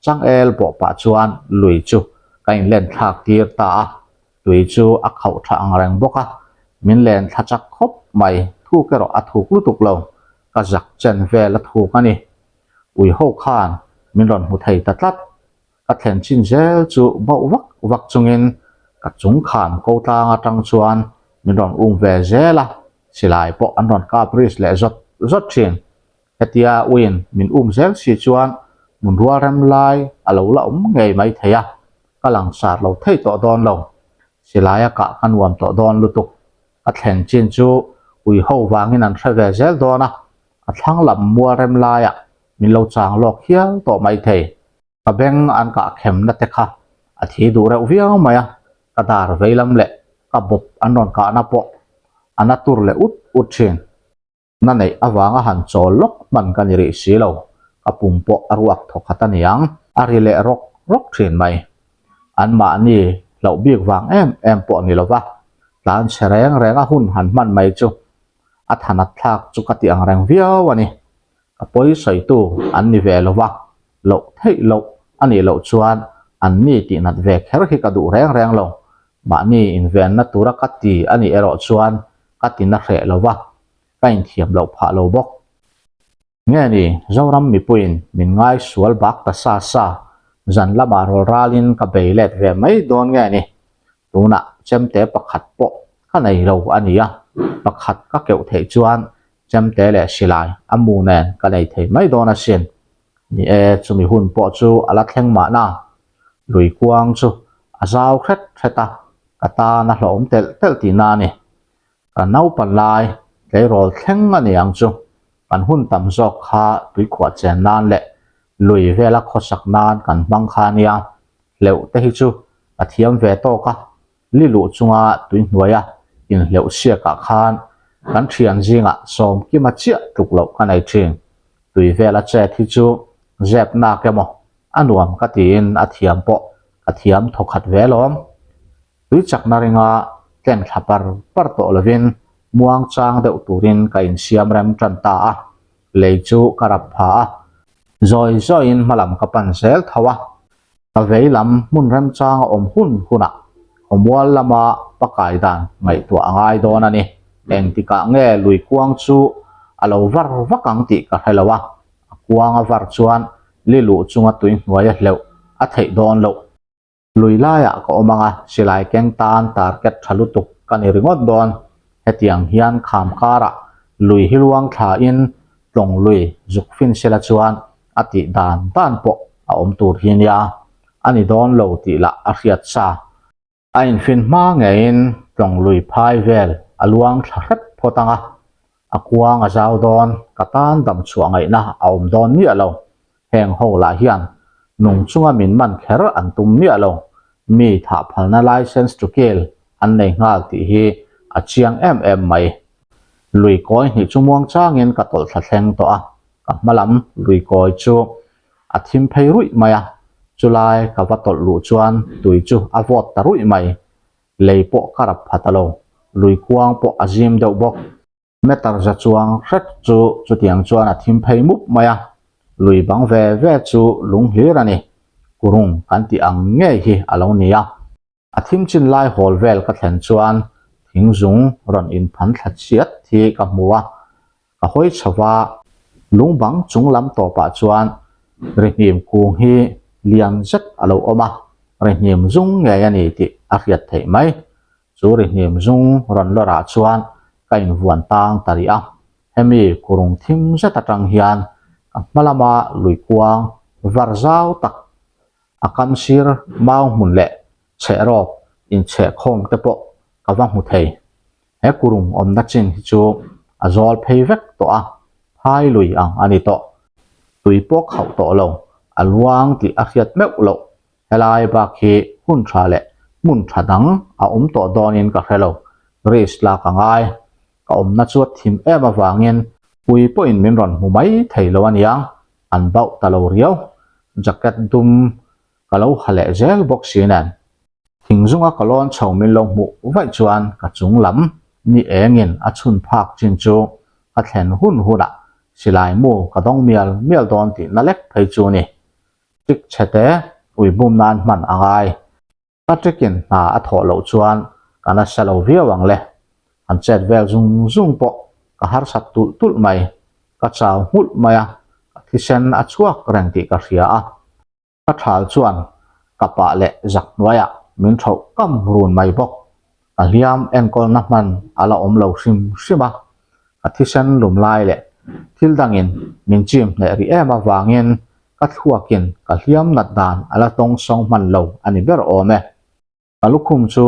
changel bawh pah chuan lui chu ka inlen thlak tir ta a, tui chu a khauh tha ang reng bawk a, min len thla chak khawp mai, thuk erawh a thuk lutuk lo, ka zak chen vel a thuk a ni. Ui ho khan min rawn hmu thei ta tlat. Ka thlen chin zel chu bauh vak vak chungin ka chung kham ko tlang atang chuan min rawn um ve zel a, silai pawh an rawn kap risk leh zawt zawt thin. Hetia uiin min um zel si chuan hmun rual rem lai a lo la awm ngei mai thei a, ka langsar lo thei tawh dawn lo. Silai a kah ka nuam tawh dawn lutuk. Ka thlen chin chu ui ho vangin an hre ve zel dawn a, a thlang lam mual rem laiah min lo chang lawk hial tawh mai thei. Ka beng an kah khemna te kha a thi duh reuh viau mai a, ka dar veilam leh ka bawp an rawn kahna pawh a na tur leh ut ut thin. Na neih avanga han chawl lawk hman ka ni rih si lo, ka pum pawh a ruak thawkhat a niang, a ri leh rawk rawk thin mai. Anmahni hlauh bik vang em em pawh ni lova, tlan chhe reng reng a hun han hman mai chu a thanat thlak chu ka ti ang reng viau a ni. Ka pawi sawitu an ni ve lo va, loh theih loh a nih loh chuan an ni tih nat ve kher hi ka duh reng reng lo. Mahni invenna tura ka ti a nih erawh chuan ka ti na hreh lo va, ka inthiam loh phah lo bawk. Nge ni, Zoram mipuiin min ngai sual bak ta sa sa, zan lamah rawl ralin ka bei let ve mai dawn nge ni? Tunah chemte pakhat pawh ka nei lo a nia, pakhat ka keuh theih chuan chemte leh silai a mu nen ka nei thei mai dawn asin. Ni e, chumi hun pawh chu a la thleng mahna. Lui kuang chu a zau hret hret a, ka tan a hlawhawm telh telh tihna a ni. Ka naupan lai tleirawl thleng a ni ang chu, kan hun tam zawk kha tuikhuah chen nan leh lui vela khawsak nan kan hmang kha a nia, hleuh te hi chu ka thiam ve tawk a, li luh chunga tui hnuaia inhleuh siakah khan kan thian zingah sawmkima chiah tluk loh ka nei thin. Tui vela chet hi chu zep nak emaw a nuam ka tiin a thiam pawh ka thiam thawkhat ve alawm. Tui chakna ringa tleng thla par par tawh lovin muang chang deuh turin ka insiam rem tan ta a, lei chu ka rap pha a, zawi zawiin hmalam ka pan zel tho a. Ka vei lam hmun remchang a awm hun hunah khawmual lama pakai dan ngaihtuah a ngai dawn a ni. Engtikah nge lui kuang chu a lo var vak ang tih ka hre lo a, a kuang a var chuan li luh chunga tui hnuai a hleuh a theih dawn loh. Lui laiah ka awm ang a, silai keng tan target tha lutuk ka ni ringawt dawn. Hetiang hian kham karah lui hi luang thlain tlawng lui zuk fin sela chuan a tih dan dan pawh a awm tur hi nia, a ni dawn lo tih lah a hriat sa. A infin hma ngeiin tlawng lui phai vel a luang thla hrep phawt ang a, a kuang a zau dawn, ka tan dam chhuah ngaihna a awm dawn miah lo. Heng ho lah hian nung chunga min man kher an tum miah lo, mi thah phalna license to kill an nei nghal tih hi a chiang em em mai. Lui kawi hnih chu muang changin ka tawlh thla thleng tawh a, ka hma lam lui kawi chu a thim phei ruih mai a, chulai ka va tawlh luh chuan tui chu a vawt ta ruih mai, lei pawh ka rap pha ta lo, lui kuang pawh a zim deuh bawk. Meter za chuang hret chu chutiang chuan a thim phei mup mai a, lui bang ve ve chu lung hlir a ni, kurung kan tih ang ngei hi a lo ni a. A thim chin lai hawl vel ka thlen chuan thing zung rawn inphan thla chiat hi ka hmu a, ka hawi chho va, lung bang chung lam tawpah chuan rihnim kung hi lian zet a lo awm a, rihnim zung ngei a ni tih a hriat theih mai. Chu rihnim zung rawn lawrah chuan ka invuan tang ta rih a, hemi kurung thim zet atang hian ka hma lama lui kuang var zau tak A kam sir mau hmun leh chhehrawk inchhehkhawm te pawh ka va hmu thei. He kurung awmna chin hi chu a zawl phei vek tawh a. Phai lui ang a ni tawh. Tui pawh khauh tawh lo, a luang tih a hriat meuh loh. Helai bak hi hun tha leh hmun tha dang a awm tawh dawnin ka hre lo. Risk lak a ngai. Ka awmna chu a thim em avangin ui pawhin min rawn hmu mai thei lo aniang, an bauh ta lo riau. Jacket dum ka lo ha leh zel bawk si nen. Thing zunga ka lawn chho min lo hmuh vaih chuan ka chung lam ni engin a chhun phak chin chu ka thlen hun hunah silai mu ka dawng mial mial dawn tihna lek phei chu ni. Tik chhete ui bum nan hman a ngai. Ka trick-in hna a thawh loh chuan ka nasa lo viau ang le. Han chet vel zung zung pawh ka harsat tulh tulh mai. Ka chau nghulh mai a, ka thisen a chhuak reng tih ka hria a. Ka thal chuan ka pah leh zak hnuaiah min thauh kam run mai bawk. Ka hliam enkawlna hman a la awm lo hrim hrim a, ka thisen lum lai leh thil dangin min chim hneh rih em avangin ka thluakin ka hliam nat dan a la tawng sawng hman lo a ni ber awm e. Ka lukhum chu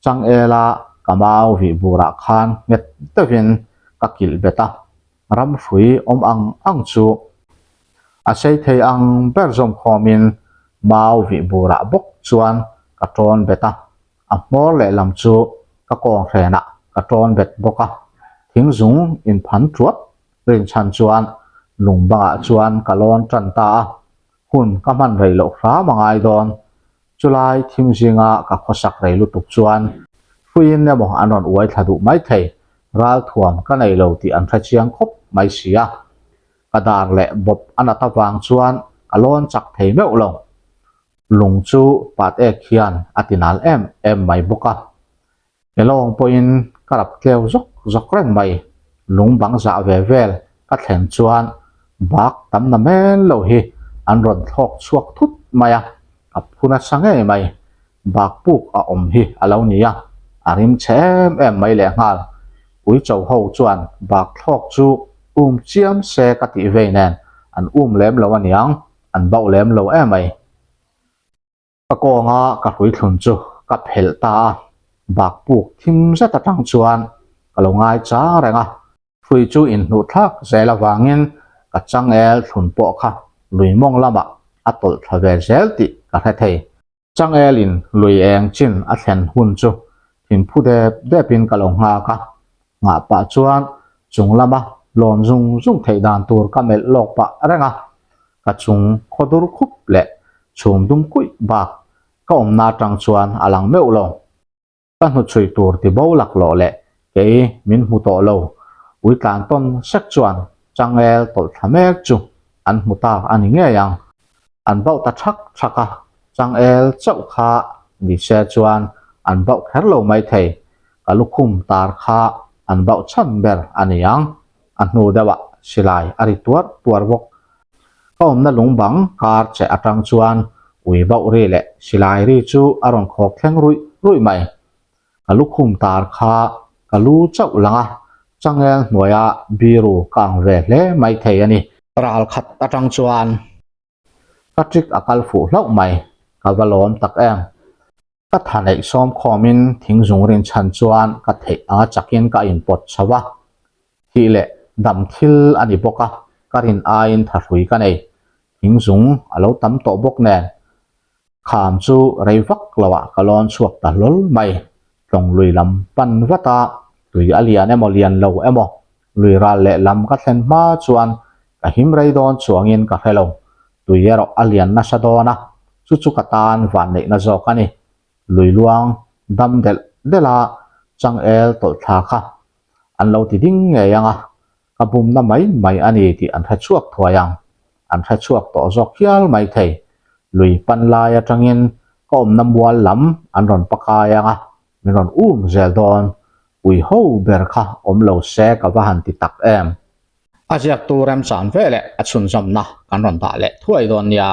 changela ka mau vih burah khan nghet deuhin ka kilh bet a, ramhrui awm ang ang chu a sei thei ang ber zawm khawmin mau vih burah bawk chuan ka tawn bet a, a hmawr lehlam chu ka kawng hrenah ka tawn bet bawk a, thingzung inphan tuat rinchhan chuan lung bangah chuan ka lawn tan ta a, hun ka hman rei loh hram a ngai dawn. Chulai thim zinga ka khawsak rei lutuk chuan hruiin emaw an rawn uai thla duh mai thei, ralthuam ka nei lo tih an hre chiang khawp mai si a. Ka dar leh bawp a nat avang chuan ka lawn chak thei meuh lo. Lung chu pat ek hian a ti nal em em mai bawk a. Elawng pawhin ka rap tleu zawk zawk reng mai. Lung bang zah ve vel ka thlen chuan bak tam na men lo hi an rawn thlawk chhuak thut mai a, ka phu nasa ngei mai. Bak puk a awm hi a lo ni a, a rim chhe em em mai lehnghal. Uicho ho chuan bak thlawk chu um chiam se ka tih vei nen an um lem lo aniang, an bauh lem lo emai. Ka kawnga ka hruithlun chu ka phelh ta a, bak puk thim zet atang chuan ka lo ngai chang reng a. Hrui chu inhnuh thlak zel avangin ka changel thlun pawh kha lui mawng lamah a tawlh thla ve zel tih ka hre thei. Changelin lui eng chin a thlen hun chu thinphu dep depin ka lo nghak a, nghah pah chuan chung lama lawn zung zung theih dan tur ka melh lawk pah reng a, ka chung khaw dur khup leh chhum dum kuih bak ka awmna atang chuan a lang meuh lo. Ka hnuchhui tur ti bo laklawh leh kei min hmu tawh lo, ui tlan tawn sek chuan changel tawlh thla mek chu an hmu ta a ni ngei ang. An bauh ta thak thak a, changel chauh kha ni se chuan an bauh kher lo maithei, ka lukhum tar kha an bauh chhan ber a ni ang. A hnu deuhah silai a ri tuar tuar bawk. Ka awmna lung bang kar che atang chuan ui bauh ri leh silai ri chu a rawn khawk thleng ruih ruih mai. Ka lukhum tar kha ka lu chauh lang a, changel hnuaia biru ka ang ve hle mai thei a ni. Ral khat atang chuan ka trick a kal fuh hlauh mai, ka va lawm tak em. Ka tha neih sawm khawmin thing zung rin chhan chuan ka theih anga chakin ka inpawt chho a, thih leh dam thil a ni bawk a, ka rin aiin thahrui ka nei. Thing zung a lo tam tawh bawk nen kham chu rei vak loah ka lawn chhuak ta hlawl mai. Tlawng lui lam pan vat a, tui a lian emaw lian lo emaw lui ral leh lam ka thlen hma chuan ka him rei dawn chuangin ka hre lo. Tui erawh a lian nasa dawn a, chu chu ka tan vanneihna zawk a ni. Lui luang dam delh delh a changel tawlh thla kha an lo ti ding ngei ang a, ka bumna mai mai a ni tih an hre chhuak thuai ang. An hre chhuak tawh zawk hial mai thei. Lui pan lai atangin ka awmna mual lam an rawn pakai ang a, min rawn um zel dawn. Ui ho ber kha awm lo se ka va han ti tak em. A ziaktu remchan ve leh a chhunzawmna kan rawn dah leh thuai dawn nia.